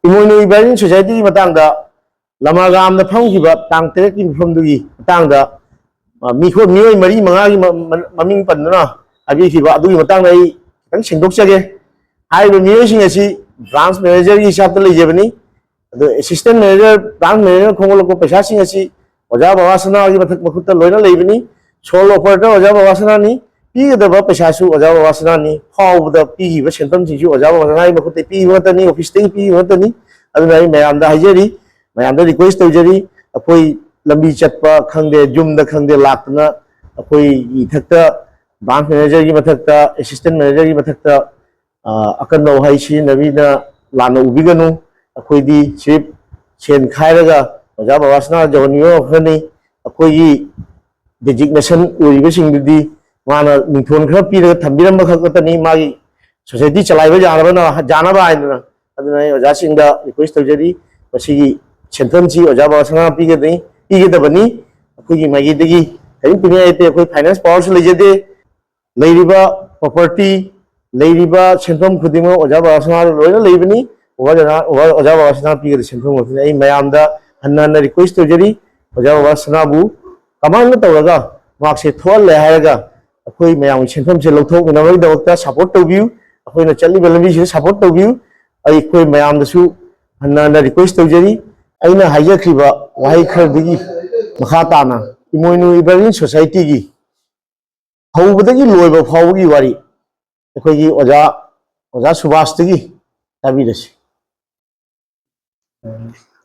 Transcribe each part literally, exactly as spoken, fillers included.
ꯏꯃꯣꯏꯅꯨ ꯏꯕꯥꯔꯤꯟ ꯁꯣꯁꯥꯏꯇꯤꯒꯤ ꯃꯇꯥꯡꯗ ꯂꯃꯥꯒꯥꯝꯗ ꯐꯝꯈꯤꯕ ꯇꯥꯡ ꯇꯔꯦꯠꯀꯤ ꯃꯤꯐꯝꯗꯨꯒꯤ ꯃꯇꯥꯡꯗ, ꯑ, ꯃꯤꯈꯣꯏ, ꯃꯤꯑꯣꯏ ꯃꯔꯤ ꯃꯉꯥꯒꯤ ꯃ-, ꯃ-, ꯃꯃꯤꯡ ꯄꯟꯗꯨꯅ ꯍꯥꯏꯕꯤꯈꯤꯕ ꯑꯗꯨꯒꯤ ꯃꯇꯥꯡꯗ ꯑꯩ ꯈꯤꯇꯪ ꯁꯦꯡꯗꯣꯛꯆꯒꯦ꯫ ꯍꯥꯏꯔꯤꯕ ꯃꯤꯑꯣꯏꯁꯤꯡ ꯑꯁꯤ ꯕ꯭ꯔꯥꯟꯁ ꯃꯦꯅꯦꯖꯔꯒꯤ ꯍꯤꯁꯥꯕꯇ ꯂꯩꯖꯕꯅꯤ꯫ ꯑꯗꯣ ꯑꯦꯁꯤꯁꯇꯦꯟ ꯃꯦꯅꯦꯖꯔ, ꯕ꯭ꯔꯥꯟꯁ ꯃꯦꯅꯦꯖꯔꯅ ꯈꯣꯝꯒꯠꯂꯛꯄ ꯄꯩꯁꯥꯁꯤꯡ ꯑꯁꯤ ꯑꯣꯖꯥ ꯕꯕꯥꯁꯅꯥꯒꯤ ꯃꯊꯛ ꯃꯈꯨꯠꯇ ꯂꯣꯏꯅ ꯂꯩꯕꯅꯤ꯫ ꯁꯣꯜ ꯑꯣꯄꯔꯦꯇꯔ ꯑꯣꯖꯥ ꯕꯕꯥꯁꯅꯥꯅꯤ꯫ ꯄꯤꯒꯗꯕ ꯄꯩꯁꯥꯁꯨ ꯑꯣꯖꯥ ꯕꯕꯥꯁꯅꯥꯅꯤ꯫ ꯐꯥꯎꯕꯗ ꯄꯤꯈꯤꯕ ꯁꯦꯟꯐꯝꯁꯤꯡꯁꯨ ꯑꯣꯖꯥ ꯕꯕꯥꯁꯅꯥꯒꯤ ꯃꯈꯨꯠꯇ ꯄꯤꯈꯤꯕ ꯉꯥꯛꯇꯅꯤ, ꯑꯣꯐꯤꯁꯇꯒꯤ ꯄꯤꯈꯤꯕ ꯉꯥꯛꯇꯅꯤ꯫ ꯑꯗꯨꯅ ꯑꯩ ꯃꯌꯥꯝꯗ ꯍꯥꯏꯖꯔꯤ, ꯃꯌꯥꯝꯗ ꯔꯤꯀ꯭ꯋꯦꯁ ꯇꯧꯖꯔꯤ, ꯑꯩꯈꯣꯏ ꯂꯝꯕꯤ ꯆꯠꯄ ꯈꯪꯗꯦ, ꯌꯨꯝꯗ ꯈꯪꯗꯦ, ꯂꯥꯛꯇꯅ ꯑꯩꯈꯣꯏꯒꯤ ꯏꯊꯛꯇ ꯕ꯭ꯔꯥꯟꯁ ꯃꯦꯅꯦꯖꯔꯒꯤ ꯃꯊꯛꯇ, ꯑꯦꯁꯤꯁꯇꯦꯟ ꯃꯦꯅꯦꯖꯔꯒꯤ ꯃꯊꯛꯇ ꯑ, ꯑꯀꯟꯕ ꯋꯥꯍꯩ ꯁꯤꯖꯤꯟꯅꯕꯤꯗꯅ ꯂꯥꯟꯅ ꯎꯕꯤꯒꯅꯨ꯫ ꯑꯩꯈꯣꯏꯗꯤ ꯁꯤꯔꯤꯞ ꯁꯦꯟ ꯈꯥꯏꯔꯒ ꯑꯣꯖꯥ ꯕꯕꯥꯁꯅꯥ ꯌꯧꯍꯟꯕꯤꯕ ꯉꯝꯈ꯭ꯔꯅꯤ꯫ ꯑꯩꯈꯣꯏꯒꯤ ꯗꯦꯖꯤꯒꯅꯦꯁꯟ ꯑꯣꯏꯔꯤꯕꯁꯤꯡꯗꯨꯗꯤ ꯃꯥꯅ ꯃꯤꯡꯊꯣꯟ ꯈꯔ ꯄꯤꯔꯒ ꯊꯝꯕꯤꯔꯝꯕ ꯈꯛ ꯅꯠꯇꯅꯤ, ꯃꯥꯒꯤ ꯁꯣꯁꯥꯏꯇꯤ ꯆꯂꯥꯏꯕ ꯌꯥꯅꯕꯅ, ꯌꯥꯅꯕ ꯍꯥꯏꯗꯅ꯫ ꯑꯗꯨꯅ ꯑꯩ ꯑꯣꯖꯥꯁꯤꯡꯗ ꯔꯤꯀ꯭ꯋꯦꯁ ꯇꯧꯖꯔꯤ, ꯃꯁꯤꯒꯤ ꯁꯦꯟꯐꯝꯁꯤ ꯑꯣꯖꯥ ꯕꯕꯥꯁꯅꯥ ꯄꯤꯒꯗꯅꯤ, ꯄꯤꯒꯗꯕꯅꯤ꯫ ꯑꯩꯈꯣꯏꯒꯤ ꯃꯥꯏꯀꯩꯗꯒꯤ ꯀꯔꯤꯝ ꯄꯤꯅꯤꯡꯉꯥꯏ ꯂꯩꯇꯦ꯫ ꯑꯩꯈꯣꯏ ꯐꯥꯏꯅꯥꯟꯁ ꯄꯥꯋꯔꯁꯨ ꯂꯩꯖꯗꯦ꯫ ꯂꯩꯔꯤꯕ ꯄ꯭ꯔꯣꯄꯔꯇꯤ, ꯂꯩꯔꯤꯕ ꯁꯦꯟꯐꯝ ꯈꯨꯗꯤꯡꯃꯛ ꯑꯣꯖꯥ ꯕꯕꯥꯁꯅꯥꯗ ꯂꯣꯏꯅ ꯂꯩꯕꯅꯤ꯫ ꯑꯣꯖꯥ, ꯑꯣꯖꯥ ꯕꯕꯥꯁꯅꯥ ꯄꯤꯒꯗꯕ ꯁꯦꯟꯐꯝ ꯉꯥꯛꯇꯅꯤ꯫ ꯑꯩ ꯃꯌꯥꯝꯗ ꯍꯟꯅ ꯍꯟꯅ ꯔꯤꯀ꯭ꯋꯦꯁ ꯇꯧꯖꯔꯤ, ꯑꯣꯖꯥ ꯕꯕꯥꯁꯅꯥꯕꯨ ꯀꯃꯥꯏꯅ ꯇꯧꯔꯒ ꯃꯍꯥꯛꯁꯦ ꯊꯣꯛꯍꯜꯂꯦ ꯍꯥꯏꯔꯒ ꯑꯩꯈꯣꯏ ꯃꯌꯥꯝꯒꯤ ꯁꯦꯟꯐꯝꯁꯦ ꯂꯧꯊꯣꯛꯃꯤꯟꯅꯕꯒꯤꯗꯃꯛꯇ ꯁꯄꯣꯔꯠ ꯇꯧꯕꯤꯌꯨ, ꯑꯩꯈꯣꯏꯅ ꯆꯠꯂꯤꯕ ꯂꯝꯕꯤꯁꯤꯗ ꯁꯄꯣꯔꯠ ꯇꯧꯕꯤꯌꯨ꯫ ꯑꯩꯈꯣꯏ ꯃꯌꯥꯝꯗꯁꯨ ꯍꯟꯅ ꯍꯟꯅ ꯔꯤꯀ꯭ꯋꯦꯁ ꯇꯧꯖꯔꯤ꯫ ꯑꯩꯅ ꯍꯥꯏꯖꯈ꯭ꯔꯤꯕ ꯋꯥꯍꯩ ꯈꯔꯗꯨꯒꯤ ꯃꯈꯥ ꯇꯥꯅ ꯏꯃꯣꯏꯅꯨ ꯏꯕꯔꯤꯟ ꯁꯣꯁꯥꯏꯇꯤꯒꯤ ꯍꯧꯕꯗꯒꯤ ꯂꯣꯏꯕ ꯐꯥꯎꯕꯒꯤ ꯋꯥꯔꯤ ꯑꯩꯈꯣꯏꯒꯤ ꯑꯣꯖꯥ, ꯑꯣꯖꯥ ꯁꯨꯕꯥꯁꯇꯒꯤ ꯇꯥꯕꯤꯔꯁꯤ꯫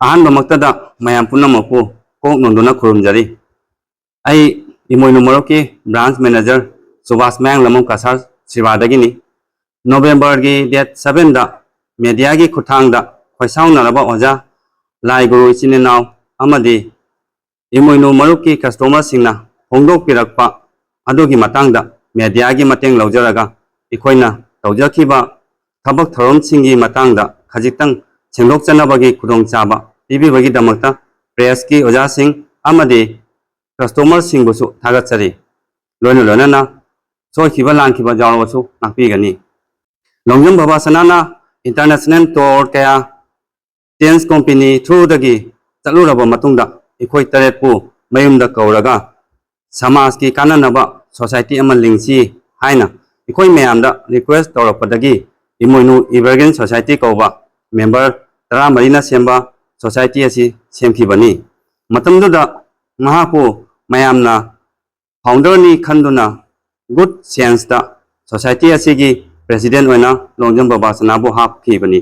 ꯑꯍꯥꯟꯕꯃꯛꯇꯗ ꯃꯌꯥꯝ ꯄꯨꯝꯅꯃꯛꯄꯨ ꯀꯣꯛ ꯅꯣꯟꯗꯨꯅ ꯈꯨꯔꯨꯝꯖꯔꯤ꯫ ꯑꯩ ꯏꯃꯣꯏꯅꯨ ꯃꯔꯨꯞꯀꯤ ꯕ꯭ꯔꯥꯟꯁ ꯃꯦꯅꯦꯖꯔ ꯁꯨꯕꯥꯁ ꯃꯌꯥꯡꯂꯝꯕꯝ ꯀꯁꯥꯔ ꯁꯤꯕꯥꯗꯒꯤꯅꯤ꯫ ꯅꯣꯕꯦꯝꯕꯔꯒꯤ ꯗꯦꯠ ꯁꯚꯦꯟꯗ ꯃꯦꯗꯤꯌꯥꯒꯤ ꯈꯨꯠꯊꯥꯡꯗ ꯈꯣꯏꯁꯥꯎꯅꯔꯕ ꯑꯣꯖꯥ, ꯂꯥꯏ ꯒꯨꯔꯨ ꯏꯆꯤꯟ ꯏꯅꯥꯎ ꯑꯃꯗꯤ ꯏꯃꯣꯏꯅꯨ ꯃꯔꯨꯞꯀꯤ ꯀꯁꯇꯃꯔꯁꯤꯡꯅ ꯐꯣꯡꯗꯣꯛꯄꯤꯔꯛꯄ ꯑꯗꯨꯒꯤ ꯃꯇꯥꯡꯗ ꯃꯦꯗꯤꯌꯥꯒꯤ ꯃꯇꯦꯡ ꯂꯧꯖꯔꯒ ꯑꯩꯈꯣꯏꯅ ꯇꯧꯖꯈꯤꯕ ꯊꯕꯛ ꯊꯧꯔꯝꯁꯤꯡꯒꯤ ꯃꯇꯥꯡꯗ ꯈꯖꯤꯛꯇꯪ ꯁꯦꯡꯗꯣꯛꯆꯅꯕꯒꯤ ꯈꯨꯗꯣꯡꯆꯥꯕ ꯄꯤꯕꯤꯕꯒꯤꯗꯃꯛꯇ ꯄ꯭ꯔꯦꯁꯀꯤ ꯑꯣꯖꯥꯁꯤꯡ ꯑꯃꯗꯤ ꯀꯁꯇꯃꯔꯁꯤꯡꯕꯨꯁꯨ ꯊꯥꯒꯠꯆꯔꯤ꯫ ꯂꯣꯏꯅ ꯂꯣꯏꯅꯅ ꯁꯣꯏꯈꯤꯕ ꯂꯥꯟꯈꯤꯕ ꯌꯥꯎꯔꯕꯁꯨ ꯉꯥꯛꯄꯤꯒꯅꯤ꯫ ꯂꯣꯡꯖꯝ ꯕꯕꯥꯁꯅꯥꯅ ꯏꯟꯇꯔꯅꯦꯁꯅꯦꯜ ꯇꯣꯔ ꯀꯌꯥ ꯆꯦꯟꯖ ꯀꯣꯝꯄꯦꯅꯤ ꯊ꯭ꯔꯨꯗꯒꯤ ꯆꯠꯂꯨꯔꯕ ꯃꯇꯨꯡꯗ ꯑꯩꯈꯣꯏ ꯇꯔꯦꯠꯄꯨ ꯃꯌꯨꯝꯗ ꯀꯧꯔꯒ ꯁꯃꯥꯖꯀꯤ ꯀꯥꯟꯅꯅꯕ ꯁꯣꯁꯥꯏꯇꯤ ꯑꯃ ꯂꯤꯡꯁꯤ ꯍꯥꯏꯅ ꯑꯩꯈꯣꯏ ꯃꯌꯥꯝꯗ ꯔꯤꯀ꯭ꯋꯦꯁ ꯇꯧꯔꯛꯄꯗꯒꯤ ꯏꯃꯣꯏꯅꯨ ꯏꯚꯔꯒ꯭ꯔꯤꯟ ꯁꯣꯁꯥꯏꯇꯤ ꯀꯧꯕ ꯃꯦꯝꯕꯔ ꯇꯔꯥꯃꯔꯤꯅ ꯁꯦꯝꯕ ꯁꯣꯁꯥꯏꯇꯤ ꯑꯁꯤ ꯁꯦꯝꯈꯤꯕꯅꯤ꯫ ꯃꯇꯝꯗꯨꯗ ꯃꯍꯥꯛꯄꯨ ꯃꯌꯥꯝꯅ ꯐꯥꯎꯟꯗꯔꯅꯤ ꯈꯟꯗꯨꯅ ꯒꯨꯗ ꯁꯦꯟꯁꯇ ꯁꯣꯁꯥꯏꯇꯤ ꯑꯁꯤꯒꯤ ꯄ꯭ꯔꯦꯁꯤꯗꯦꯟ ꯑꯣꯏꯅ ꯂꯣꯡꯖꯝ ꯕꯕꯥ ꯁꯅꯥꯕꯨ ꯍꯥꯞꯈꯤꯕꯅꯤ꯫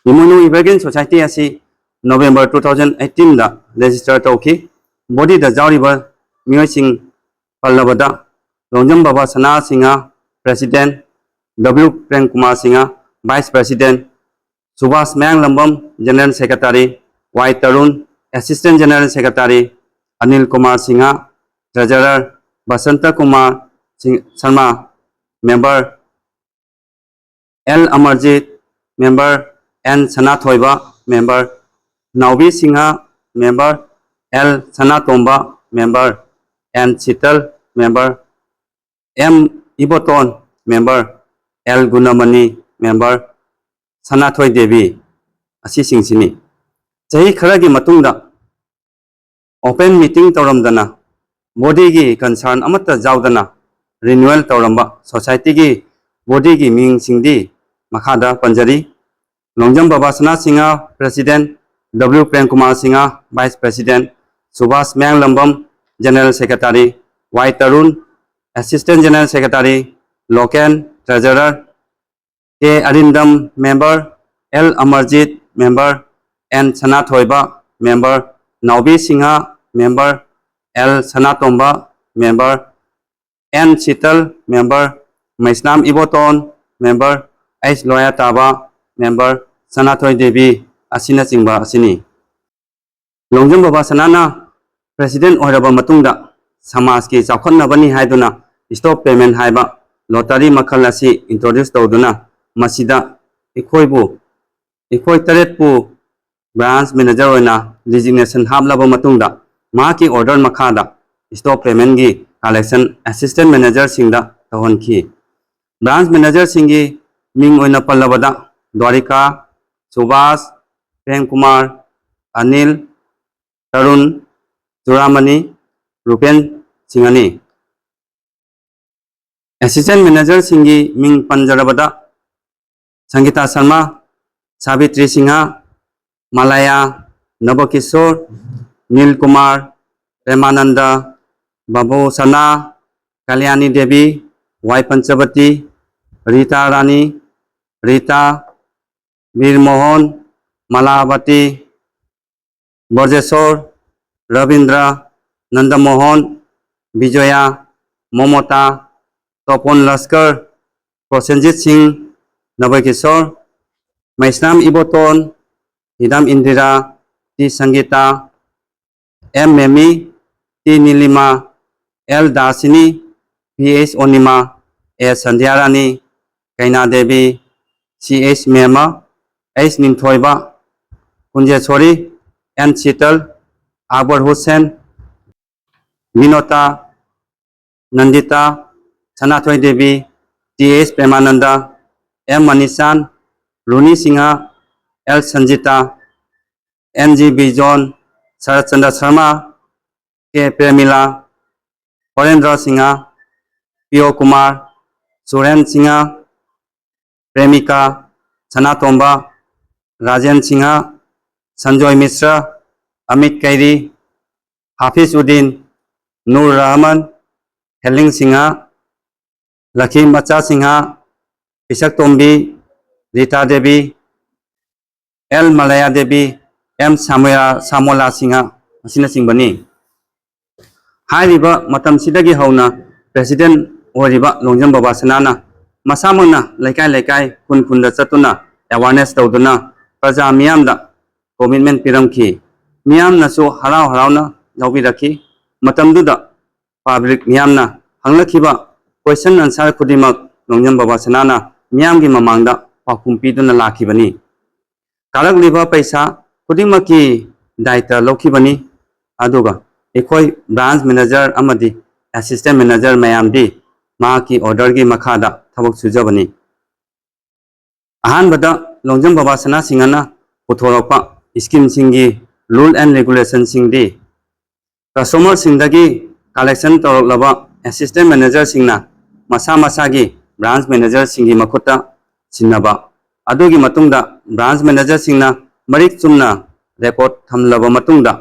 ꯏꯃꯣꯏꯅꯨ ꯏꯚꯔꯒ꯭ꯔꯤꯟ ꯁꯣꯁꯥꯏꯇꯤ ꯑꯁꯤ ꯅꯣꯕꯦꯝꯕꯔ ꯇꯨ ꯊꯥꯎꯖꯟ ꯑꯩꯠꯇꯤꯟꯗ ꯔꯦꯖꯤꯁꯇꯔ ꯇꯧꯈꯤ꯫ ꯕꯣꯗꯤꯗ ꯌꯥꯎꯔꯤꯕ ꯃꯤꯑꯣꯏꯁꯤꯡ ꯄꯜꯂꯕꯗ Longjam Baba Sana Singh, president, W Prem Kumar Singh, vice president, Subash Mayanglambam, general secretary, Y Tarun, assistant general secretary, Anil Kumar Singh, treasurer, Basanta Kumar Singh-, Sharma, member, L Amarjit, member, N Sanathoiba, member, Naobi Singh, member, L Sanatomba, member, N Sitol, member, M Iboton, member, L Gunamani, member, Sanathoi Devi, ꯑꯁꯤꯁꯤꯡꯁꯤꯅꯤ꯫ ꯆꯍꯤ ꯈꯔꯒꯤ ꯃꯇꯨꯡꯗ ꯑꯣꯄꯦꯟ ꯃꯤꯇꯤꯡ ꯇꯧꯔꯝꯗꯅ, ꯕꯣꯗꯤꯒꯤ ꯀꯟꯁꯔꯟ ꯑꯃꯠꯇ ꯌꯥꯎꯗꯅ ꯔꯤꯅ꯭ꯌꯨꯑꯦꯜ ꯇꯧꯔꯝꯕ ꯁꯣꯁꯥꯏꯇꯤꯒꯤ ꯕꯣꯗꯤꯒꯤ ꯃꯤꯡꯁꯤꯡꯗꯤ ꯃꯈꯥꯗ ꯄꯟꯖꯔꯤ: Longjam Baba Sana Singh, president, W Prem Kumar Singh, vice president, Subash Mayanglambam, general secretary, Y Tarun, assistant general secretary, Loken, treasurer, K Arindam, member, L Amarjit, member, N Sanathoiba, member, Naobi Singh, member, L Sanatomba, member, N Sitol, member, Meisnam Iboton, member, H Loyataba, member, Sanathoi Devi ꯑꯁꯤꯅꯆꯤꯡꯕ ꯑꯁꯤꯅꯤ꯫ ꯂꯣꯡꯖꯝ ꯕꯕꯥ ꯁꯅꯥꯅ ꯄ꯭ꯔꯦꯁꯤꯗꯦꯟ ꯑꯣꯏꯔꯕ ꯃꯇꯨꯡꯗ ꯁꯃꯥꯖꯀꯤ ꯆꯥꯎꯈꯠꯅꯕꯅꯤ ꯍꯥꯏꯗꯨꯅ ꯁ꯭ꯇꯣꯞ ꯄꯦꯃꯦꯟ ꯍꯥꯏꯕ ꯂꯣꯇꯔꯤ ꯃꯈꯜ ꯑꯁꯤ ꯏꯟꯇ꯭ꯔꯣꯗ꯭ꯌꯨꯁ ꯇꯧꯗꯨꯅ ꯃꯁꯤꯗ ꯑꯩꯈꯣꯏꯕꯨ, ꯑꯩꯈꯣꯏ ꯇꯔꯦꯠꯄꯨ ꯕ꯭ꯔꯥꯟꯁ ꯃꯦꯅꯦꯖꯔ ꯑꯣꯏꯅ ꯗꯤꯖꯤꯒꯅꯦꯁꯟ ꯍꯥꯞꯂꯕ ꯃꯇꯨꯡꯗ ꯃꯍꯥꯛꯀꯤ ꯑꯣꯔꯗꯔ ꯃꯈꯥꯗ ꯁ꯭ꯇꯣꯞ ꯄꯦꯃꯦꯟꯒꯤ ꯀꯂꯦꯛꯁꯟ ꯑꯦꯁꯤꯁꯇꯦꯟ ꯃꯦꯅꯦꯖꯔꯁꯤꯡꯗ ꯇꯧꯍꯟꯈꯤ꯫ ꯕ꯭ꯔꯥꯟꯁ ꯃꯦꯅꯦꯖꯔꯁꯤꯡꯒꯤ ꯃꯤꯡ ꯑꯣꯏꯅ ꯄꯜꯂꯕꯗ ꯗ꯭ꯋꯥꯔꯤꯀꯥ, ꯁꯨꯕꯥꯁ, ꯄ꯭ꯔꯦꯝ ꯀꯨꯃꯥꯔ, ꯑꯅꯤꯜ, ꯇꯔꯨꯟ, ꯆꯨꯔꯥꯃꯅꯤ, ꯔꯨꯄꯦꯟ ꯁꯤꯡꯍꯅꯤ꯫ ꯑꯦꯁꯤꯁꯇꯦꯟ ꯃꯦꯅꯦꯖꯔꯁꯤꯡꯒꯤ ꯃꯤꯡ ꯄꯟꯖꯔꯕꯗ, ꯁꯪꯒꯤꯇꯥ ꯁꯔꯃ, ꯁꯥꯕꯤꯇ꯭ꯔꯤ ꯁꯤꯡꯍ, ꯃꯥꯂꯥꯌꯥ, ꯅꯕꯀꯤꯁꯣꯔ, ꯅꯤꯜ ꯀꯨꯃꯥꯔ, ꯄ꯭ꯔꯦꯃꯥꯅꯟꯗ, ꯕꯥꯕꯨ ꯁꯅꯥ, ꯀꯂꯌꯥꯅꯤ ꯗꯦꯕꯤ, ꯋꯥꯏ ꯄꯟꯆꯕꯇꯤ, ꯔꯤꯇꯥ ꯔꯥꯅꯤ, ꯔꯤꯇꯥ, ꯕꯤꯔ Mohan, ꯃꯥꯂꯥꯕꯇꯤ, ꯕ꯭ꯔꯖꯦꯁꯣꯔ, Rabindra, ꯅꯟꯗꯃꯣꯍꯟ, ꯕꯤꯖꯣꯌꯥ, ꯃꯣꯃꯣꯇꯥ, ꯇꯣꯄꯣꯟ Laskar, Prosenjit Singh, Nabakishore, Meisnam Ibotone, Hidam Indira, T Sangita, M Memi, T Nilima, L Dasini, P S Onima, A Sandhyarani, Keina Devi, C S Mema, S Ningthoiba, Kunjeshori, N Sitol, Akbar Hussain, Binota, Nandita, Sanathoi Devi, T S Premananda, M Manisan, Runi Singh, L Sanjita, N G Bijon, Sarat Chandra Sharma, K Premila, Horendra Singh, Piyo Kumar, ꯁꯨꯔꯦꯟ Singh, ꯄ꯭ꯔꯦꯃꯤꯀꯥ, ꯁꯅꯥꯇꯣꯝꯕ, ꯔꯥꯖꯦꯟ ꯁꯤꯡꯍ, ꯁꯟꯖꯣꯏ ꯃꯤꯁ꯭ꯔ, ꯑꯃꯤꯠ ꯀꯩꯔꯤ, ꯍꯥꯐꯤꯖ ꯎꯗꯤꯟ, ꯅꯨꯔ ꯔꯍꯃꯟ, ꯍꯦꯂꯤꯡ ꯁꯤꯡꯍ, ꯂꯈꯤ ꯃꯆꯥ ꯁꯤꯡꯍ, ꯄꯤꯁꯛꯇꯣꯝꯕꯤ, ꯔꯤꯇꯥ ꯗꯦꯕꯤ, ꯑꯦꯜ ꯃꯂꯌꯥ ꯗꯦꯕꯤ, ꯑꯦꯝ ꯁꯥꯃꯣꯌꯥ-, ꯁꯥꯃꯣꯂꯥ ꯁꯤꯡꯍ ꯑꯁꯤꯅꯆꯤꯡꯕꯅꯤ꯫ ꯍꯥꯏꯔꯤꯕ ꯃꯇꯝꯁꯤꯗꯒꯤ ꯍꯧꯅ ꯄ꯭ꯔꯦꯁꯤꯗꯦꯟ ꯑꯣꯏꯔꯤꯕ ꯂꯣꯡꯖꯝ ꯕꯕꯥ ꯁꯅꯥꯅ ꯃꯁꯥꯃꯛꯅ ꯂꯩꯀꯥꯏ ꯂꯩꯀꯥꯏ, ꯈꯨꯟ ꯈꯨꯟꯗ ꯆꯠꯇꯨꯅ ꯑꯦꯋꯥꯔꯅꯦꯁ ꯇꯧꯗꯨꯅ ꯄ꯭ꯔꯖꯥ ꯃꯤꯌꯥꯝꯗ ꯀꯣꯃꯤꯠꯃꯦꯟ ꯄꯤꯔꯝꯈꯤ꯫ ꯃꯤꯌꯥꯝꯅꯁꯨ ꯍꯔꯥꯎ ꯍꯔꯥꯎꯅ ꯂꯧꯕꯤꯔꯛꯈꯤ꯫ ꯃꯇꯝꯗꯨꯗ ꯄꯕ꯭ꯂꯤꯛ ꯃꯤꯌꯥꯝꯅ ꯍꯪꯂꯛꯈꯤꯕ ꯀꯣꯏꯁꯟ ꯑꯟꯁꯔ ꯈꯨꯗꯤꯡꯃꯛ ꯂꯣꯡꯖꯝ ꯕꯕꯥ ꯁꯅꯥꯅ ꯃꯤꯌꯥꯝꯒꯤ ꯃꯃꯥꯡꯗ ꯄꯥꯎꯈꯨꯝ ꯄꯤꯗꯨꯅ ꯂꯥꯛꯈꯤꯕꯅꯤ꯫ ꯀꯥꯔꯛꯂꯤꯕ ꯄꯩꯁꯥ ꯈꯨꯗꯤꯡꯃꯛꯀꯤ ꯗꯥꯏꯇ ꯂꯧꯈꯤꯕꯅꯤ꯫ ꯑꯗꯨꯒ ꯑꯩꯈꯣꯏ ꯕ꯭ꯔꯥꯟꯁ ꯃꯦꯅꯦꯖꯔ ꯑꯃꯗꯤ ꯑꯦꯁꯤꯁꯇꯦꯟ ꯃꯦꯅꯦꯖꯔ ꯃꯌꯥꯝꯗꯤ ꯃꯍꯥꯛꯀꯤ ꯑꯣꯔꯗꯔꯒꯤ ꯃꯈꯥꯗ ꯊꯕꯛ ꯁꯨꯖꯕꯅꯤ꯫ ꯑꯍꯥꯟꯕꯗ ꯂꯣꯡꯖꯝ ꯕꯕꯥ ꯁꯅꯥ ꯁꯤꯡꯍꯅ ꯄꯨꯊꯣꯔꯛꯄ ꯁ꯭ꯀꯤꯝꯁꯤꯡꯒꯤ ꯔꯨꯜ ꯑꯦꯟ ꯔꯤꯒꯨꯂꯦꯁꯟꯁꯤꯡꯗꯤ ꯀꯁꯇꯃꯔꯁꯤꯡꯗꯒꯤ ꯀꯂꯦꯛꯁꯟ ꯇꯧꯔꯛꯂꯕ ꯑꯦꯁꯤꯁꯇꯦꯟ ꯃꯦꯅꯦꯖꯔꯁꯤꯡꯅ ꯃꯁꯥ ꯃꯁꯥꯒꯤ ꯕ꯭ꯔꯥꯟꯁ ꯃꯦꯅꯦꯖꯔꯁꯤꯡꯒꯤ ꯃꯈꯨꯠꯇ ꯁꯤꯟꯅꯕ꯫ ꯑꯗꯨꯒꯤ ꯃꯇꯨꯡꯗ ꯕ꯭ꯔꯥꯟꯁ ꯃꯦꯅꯦꯖꯔꯁꯤꯡꯅ ꯃꯔꯤꯛ ꯆꯨꯝꯅ ꯔꯦꯀꯣꯔꯗ ꯊꯝꯂꯕ ꯃꯇꯨꯡꯗ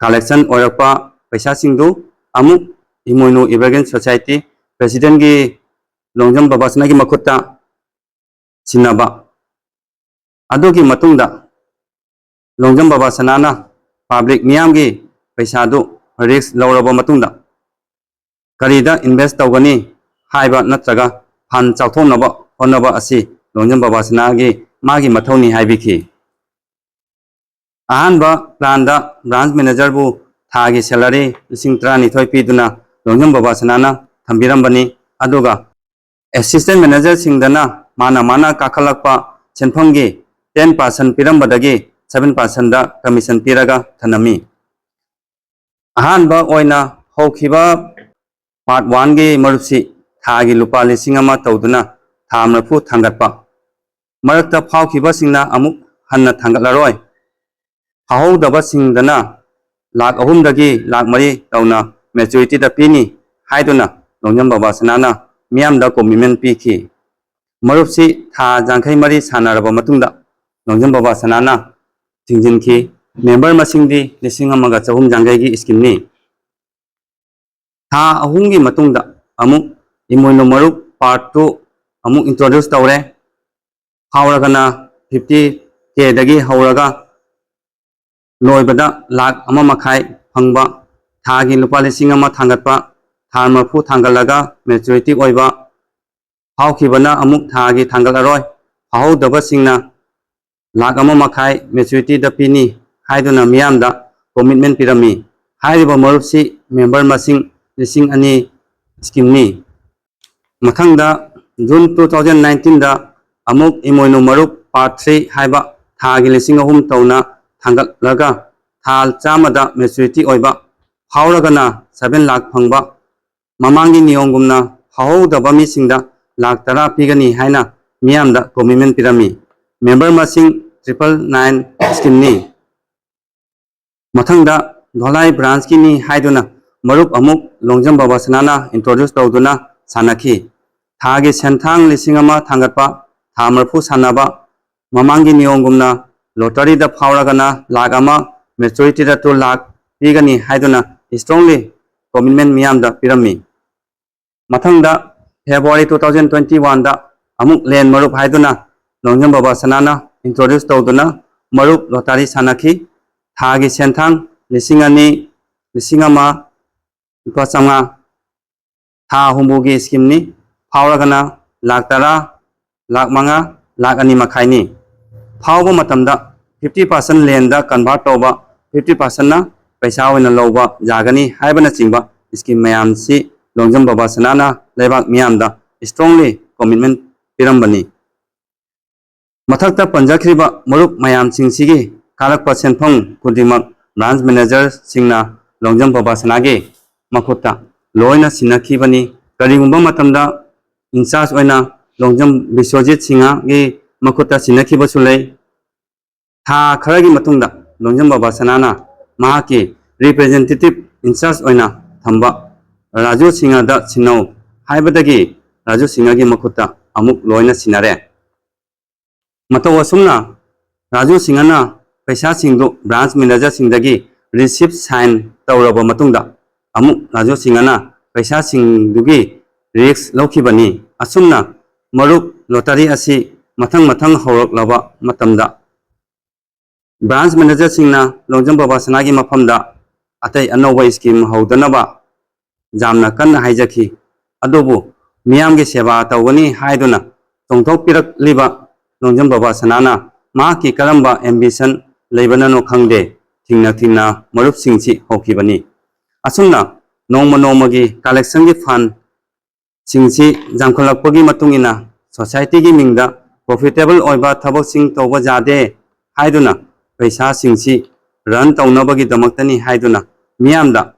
ꯀꯂꯦꯛꯁꯟ ꯑꯣꯏꯔꯛꯄ ꯄꯩꯁꯥꯁꯤꯡꯗꯨ ꯑꯃꯨꯛ ꯏꯃꯣꯏꯅꯨ ꯏꯕꯔꯒ꯭ꯔꯤꯟ ꯁꯣꯁꯥꯏꯇꯤ ꯄ꯭ꯔꯦꯁꯤꯗꯦꯟꯒꯤ ꯂꯣꯡꯖꯝ ꯕꯕꯥꯁꯅꯥꯒꯤ ꯃꯈꯨꯠꯇ ꯁꯤꯟꯅꯕ꯫ ꯑꯗꯨꯒꯤ ꯃꯇꯨꯡꯗ ꯂꯣꯡꯖꯝ ꯕꯕꯥꯁꯅꯥꯅ ꯄꯕ꯭ꯂꯤꯛ ꯃꯤꯌꯥꯝꯒꯤ ꯄꯩꯁꯥꯗꯨ ꯔꯤꯁꯛ ꯂꯧꯔꯕ ꯃꯇꯨꯡꯗ ꯀꯔꯤꯗ ꯏꯟꯚꯦꯁ ꯇꯧꯒꯅꯤ ꯍꯥꯏꯕ ꯅꯠꯇ꯭ꯔꯒ ꯐꯟ ꯆꯥꯎꯊꯣꯛꯅꯕ ꯍꯣꯠꯅꯕ ꯑꯁꯤ ꯂꯣꯡꯖꯝ ꯕꯕꯥꯁꯅꯥꯒꯤ ꯃꯥꯒꯤ ꯃꯊꯧꯅꯤ ꯍꯥꯏꯕꯤꯈꯤ꯫ ꯑꯍꯥꯟꯕ ꯄ꯭ꯂꯥꯟꯗ ꯕ꯭ꯔꯥꯟꯁ ꯃꯦꯅꯦꯖꯔꯕꯨ ꯊꯥꯒꯤ ꯁꯦꯂꯔꯤ ꯂꯤꯁꯤꯡ ꯇꯔꯥꯅꯤꯊꯣꯏ ꯄꯤꯗꯨꯅ ꯂꯣꯡꯖꯝ ꯕꯕꯥꯁꯅꯥꯅ ꯊꯝꯕꯤꯔꯝꯕꯅꯤ꯫ ꯑꯗꯨꯒ ꯑꯦꯁꯤꯁꯇꯦꯟ ꯃꯦꯅꯦꯖꯔꯁꯤꯡꯗꯅ ꯃꯥꯅ ꯃꯥꯅ ꯀꯥꯈꯠꯂꯛꯄ ꯁꯦꯟꯐꯝꯒꯤ ꯇꯦꯟ ꯄꯥꯔꯁꯦꯟ ꯄꯤꯔꯝꯕꯗꯒꯤ ꯁꯚꯦꯟ ꯄꯥꯔꯁꯦꯟꯗ ꯀꯃꯤꯁꯟ ꯄꯤꯔꯒ ꯊꯅꯝꯃꯤ꯫ ꯑꯍꯥꯟꯕ ꯑꯣꯏꯅ ꯍꯧꯈꯤꯕ ꯄꯥꯔꯠ ꯋꯥꯟꯒꯤ ꯃꯔꯨꯞꯁꯤ ꯊꯥꯒꯤ ꯂꯨꯄꯥ ꯂꯤꯁꯤꯡ ꯑꯃ ꯇꯧꯗꯨꯅ ꯊꯥ ꯃꯔꯤꯐꯨ ꯊꯥꯡꯒꯠꯄ꯫ ꯃꯔꯛꯇ ꯐꯥꯎꯈꯤꯕꯁꯤꯡꯅ ꯑꯃꯨꯛ ꯍꯟꯅ ꯊꯥꯡꯒꯠꯂꯔꯣꯏ꯫ ꯐꯥꯍꯧꯗꯕꯁꯤꯡꯗꯅ ꯂꯥꯈ ꯑꯍꯨꯝꯗꯒꯤ ꯂꯥꯈ ꯃꯔꯤ ꯇꯧꯅ ꯃꯦꯆꯨꯔꯤꯇꯤꯗ ꯄꯤꯅꯤ ꯍꯥꯏꯗꯨꯅ ꯂꯣꯡꯖꯝ ꯕꯕꯥꯁꯅꯥꯅ ꯃꯤꯌꯥꯝꯗ ꯀꯣꯃꯤꯠꯃꯦꯟ ꯄꯤꯈꯤ꯫ ꯃꯔꯨꯞꯁꯤ ꯊꯥ ꯌꯥꯡꯈꯩ ꯃꯔꯤ ꯁꯥꯟꯅꯔꯕ ꯃꯇꯨꯡꯗ ꯂꯣꯡꯖꯝ ꯕꯕꯥꯁꯅꯥꯅ ꯊꯤꯡꯖꯤꯟꯈꯤ꯫ ꯃꯦꯝꯕꯔ ꯃꯁꯤꯡꯗꯤ ꯂꯤꯁꯤꯡ ꯑꯃꯒ ꯆꯍꯨꯝ ꯌꯥꯡꯈꯩꯒꯤ ꯁ꯭ꯀꯤꯝꯅꯤ꯫ ꯊꯥ ꯑꯍꯨꯝꯒꯤ ꯃꯇꯨꯡꯗ ꯑꯃꯨꯛ ꯏꯃꯣꯏꯅꯨ ꯃꯔꯨꯞ ꯄꯥꯔꯠ ꯇꯨ ꯑꯃꯨꯛ ꯏꯟꯇ꯭ꯔꯣꯗ꯭ꯌꯨꯁ ꯇꯧꯔꯦ꯫ ꯐꯥꯎꯔꯒꯅ ꯐꯤꯐꯇꯤ ꯀꯦꯗꯒꯤ ꯍꯧꯔꯒ ꯂꯣꯏꯕꯗ ꯂꯥꯈ ꯑꯃ ꯃꯈꯥꯏ ꯐꯪꯕ, ꯊꯥꯒꯤ ꯂꯨꯄꯥ ꯂꯤꯁꯤꯡ ꯑꯃ ꯊꯥꯡꯒꯠꯄ, ꯊꯥ ꯃꯔꯤꯐꯨ ꯊꯥꯡꯒꯠꯂꯒ ꯃꯦꯆꯨꯔꯤꯇꯤ ꯑꯣꯏꯕ, ꯐꯥꯎꯈꯤꯕꯅ ꯑꯃꯨꯛ ꯊꯥꯒꯤ ꯊꯥꯡꯒꯠꯂꯔꯣꯏ, ꯐꯥꯍꯧꯗꯕꯁꯤꯡꯅ ꯂꯥꯈ ꯑꯃ ꯃꯈꯥꯏ ꯃꯦꯆꯨꯔꯤꯇꯤꯗ ꯄꯤꯅꯤ ꯍꯥꯏꯗꯨꯅ ꯃꯤꯌꯥꯝꯗ ꯀꯣꯃꯤꯠꯃꯦꯟ ꯄꯤꯔꯝꯃꯤ꯫ ꯍꯥꯏꯔꯤꯕ ꯃꯔꯨꯞꯁꯤ ꯃꯦꯝꯕꯔ ꯃꯁꯤꯡ ꯂꯤꯁꯤꯡ ꯑꯅꯤ ꯁ꯭ꯀꯤꯝꯅꯤ꯫ ꯃꯊꯪꯗ ꯖꯨꯟ ꯇꯨ ꯊꯥꯎꯖꯟ ꯅꯥꯏꯟꯇꯤꯟꯗ ꯑꯃꯨꯛ ꯏꯃꯣꯏꯅꯨ ꯃꯔꯨꯞ ꯄꯥꯔꯠ ꯊ꯭ꯔꯤ ꯍꯥꯏꯕ ꯊꯥꯒꯤ ꯂꯤꯁꯤꯡ ꯑꯍꯨꯝ ꯇꯧꯅ ꯊꯥꯡꯒꯠꯂꯒ ꯊꯥ ꯆꯥꯝꯃꯗ ꯃꯦꯆꯨꯔꯤꯇꯤ ꯑꯣꯏꯕ, ꯐꯥꯎꯔꯒꯅ ꯁꯚꯦꯟ ꯂꯥꯈ ꯐꯪꯕ, ꯃꯃꯥꯡꯒꯤ ꯅꯤꯌꯣꯝꯒꯨꯝꯅ ꯐꯥꯎꯍꯧꯗꯕ ꯃꯤꯁꯤꯡꯗ ꯂꯥꯈ ꯇꯔꯥ ꯄꯤꯒꯅꯤ ꯍꯥꯏꯅ ꯃꯤꯌꯥꯝꯗ ꯀꯣꯃꯤꯠꯃꯦꯟ ꯄꯤꯔꯝꯃꯤ꯫ ꯃꯦꯝꯕꯔ ꯃꯁꯤꯡ triple nine scheme ꯅꯤ꯫ ꯃꯊꯪꯗ ꯙꯣꯂꯥꯏ branch ꯀꯤꯅꯤ ꯍꯥꯏꯗꯨꯅ ꯃꯔꯨꯞ ꯑꯃꯨꯛ ꯂꯣꯡꯖꯝ ꯕꯕꯥꯁꯅꯥꯅ introduce ꯇꯧꯗꯨꯅ ꯁꯥꯟꯅꯈꯤ꯫ ꯊꯥꯒꯤ ꯁꯦꯟꯊꯥꯡ ꯂꯤꯁꯤꯡ ꯑꯃ ꯊꯥꯡꯒꯠꯄ, ꯊꯥ ꯃꯔꯤꯐꯨ ꯁꯥꯟꯅꯕ, ꯃꯃꯥꯡꯒꯤ ꯅꯤꯌꯣꯝꯒꯨꯝꯅ lottery ꯗ ꯐꯥꯎꯔꯒꯅ ꯂꯥꯈ ꯑꯃ, majority ꯗ two ꯂꯥꯈ ꯄꯤꯒꯅꯤ ꯍꯥꯏꯗꯨꯅ strongly commitment ꯃꯤꯌꯥꯝꯗ ꯄꯤꯔꯝꯃꯤ꯫ ꯃꯊꯪꯗ February two thousand twenty one ꯗ ꯑꯃꯨꯛ ꯂꯦꯟ ꯃꯔꯨꯞ ꯍꯥꯏꯗꯨꯅ ꯂꯣꯡꯖꯝ ꯕꯕꯥꯁꯅꯥꯅ introduce ꯇꯧꯗꯨꯅ ꯃꯔꯨꯞ lottery ꯁꯥꯟꯅꯈꯤ꯫ ꯊꯥꯒꯤ ꯁꯦꯟꯊꯥꯡ ꯂꯤꯁꯤꯡ ꯑꯅꯤ, ꯂꯤꯁꯤꯡ ꯑꯃ, ꯂꯨꯄꯥ ꯆꯥꯝꯃꯉꯥ, ꯊꯥ ꯍꯨꯝꯐꯨꯒꯤ scheme ꯅꯤ꯫ ꯐꯥꯎꯔꯒꯅ ꯂꯥꯈ ꯇꯔꯥ, ꯂꯥꯈ ꯃꯉꯥ, ꯂꯥꯈ ꯑꯅꯤ ꯃꯈꯥꯏꯅꯤ꯫ ꯐꯥꯎꯕ ꯃꯇꯝꯗ fifty percent ꯂꯦꯟꯗ convert ꯇꯧꯕ, fifty percent ꯅ ꯄꯩꯁꯥ ꯑꯣꯏꯅ ꯂꯧꯕ ꯌꯥꯒꯅꯤ ꯍꯥꯏꯕꯅꯆꯤꯡꯕ scheme ꯃꯌꯥꯝꯁꯤ ꯂꯣꯡꯖꯝ ꯕꯕꯥꯁꯅꯥꯅ ꯂꯩꯕꯥꯛ ꯃꯤꯌꯥꯝꯗ strongly commitment ꯄꯤꯔꯝꯕꯅꯤ꯫ ꯃꯊꯛꯇ ꯄꯟꯖꯈ꯭ꯔꯤꯕ ꯃꯔꯨꯞ ꯃꯌꯥꯝꯁꯤꯡꯁꯤꯒꯤ ꯀꯥꯔꯛꯄ ꯁꯦꯟꯐꯝ ꯈꯨꯗꯤꯡꯃꯛ branch manager ꯁꯤꯡꯅ ꯂꯣꯡꯖꯝ ꯕꯕꯥꯁꯅꯥꯒꯤ ꯃꯈꯨꯠꯇ ꯂꯣꯏꯅ ꯁꯤꯟꯅꯈꯤꯕꯅꯤ꯫ ꯀꯔꯤꯒꯨꯝꯕ ꯃꯇꯝꯗ in charge ꯑꯣꯏꯅ ꯂꯣꯡꯖꯝ ꯕꯤꯁ꯭ꯋꯖꯤꯠ ꯁꯤꯡꯍꯒꯤ ꯃꯈꯨꯠꯇ ꯁꯤꯟꯅꯈꯤꯕꯁꯨ ꯂꯩ꯫ ꯊꯥ ꯈꯔꯒꯤ ꯃꯇꯨꯡꯗ ꯂꯣꯡꯖꯝ ꯕꯕꯥꯁꯅꯥꯅ ꯃꯍꯥꯛꯀꯤ representative in charge ꯑꯣꯏꯅ ꯊꯝꯕ ꯔꯥꯖꯨ ꯁꯤꯡꯍꯗ ꯁꯤꯟꯅꯧ ꯍꯥꯏꯕꯗꯒꯤ ꯔꯥꯖꯨ ꯁꯤꯡꯍꯒꯤ ꯃꯈꯨꯠꯇ ꯑꯃꯨꯛ ꯂꯣꯏꯅ ꯁꯤꯟꯅꯔꯦ꯫ ꯃꯇꯧ ꯑꯁꯨꯝꯅ ꯔꯥꯖꯨ ꯁꯤꯡꯍꯅ ꯄꯩꯁꯥꯁꯤꯡꯗꯨ branch manager ꯁꯤꯡꯗꯒꯤ receipt sign ꯇꯧꯔꯕ ꯃꯇꯨꯡꯗ ꯑꯃꯨꯛ ꯔꯥꯖꯨ ꯁꯤꯡꯍꯅ ꯄꯩꯁꯥꯁꯤꯡꯗꯨꯒꯤ risk ꯂꯧꯈꯤꯕꯅꯤ꯫ ꯑꯁꯨꯝꯅ ꯃꯔꯨꯞ lottery ꯑꯁꯤ ꯃꯊꯪ ꯃꯊꯪ ꯍꯧꯔꯛꯂꯕ ꯃꯇꯝꯗ branch manager ꯁꯤꯡꯅ ꯂꯣꯡꯖꯝ ꯕꯕꯥꯁꯅꯥꯒꯤ ꯃꯐꯝꯗ ꯑꯇꯩ ꯑꯅꯧꯕ scheme ꯍꯧꯗꯅꯕ ꯌꯥꯝꯅ ꯀꯟꯅ ꯍꯥꯏꯖꯈꯤ꯫ ꯑꯗꯨꯕꯨ ꯃꯤꯌꯥꯝꯒꯤ ꯁꯦꯕꯥ ꯇꯧꯒꯅꯤ ꯍꯥꯏꯗꯨꯅ ꯆꯣꯡꯊꯣꯛꯄꯤꯔꯛꯂꯤꯕ ꯂꯣꯡꯖꯝ ꯕꯕꯥꯁꯅꯥꯅ ꯃꯍꯥꯛꯀꯤ ꯀꯔꯝꯕ ambition ꯂꯩꯕꯅꯅꯣ ꯈꯪꯗꯦ, ꯊꯤꯡꯅ ꯊꯤꯡꯅ ꯃꯔꯨꯞꯁꯤꯡꯁꯤ ꯍꯧꯈꯤꯕꯅꯤ꯫ ꯑꯁꯨꯝꯅ ꯅꯣꯡꯃ ꯅꯣꯡꯃꯒꯤ collection ꯒꯤ fund ꯁꯤꯡꯁꯤ ꯌꯥꯝꯈꯠꯂꯛꯄꯒꯤ ꯃꯇꯨꯡ ꯏꯟꯅ society ꯒꯤ ꯃꯤꯡꯗ profitable ꯑꯣꯏꯕ ꯊꯕꯛꯁꯤꯡ ꯇꯧꯕ ꯌꯥꯗꯦ ꯍꯥꯏꯗꯨꯅ ꯄꯩꯁꯥꯁꯤꯡꯁꯤ run ꯇꯧꯅꯕꯒꯤꯗꯃꯛꯇꯅꯤ ꯍꯥꯏꯗꯨꯅ ꯃꯤꯌꯥꯝꯗ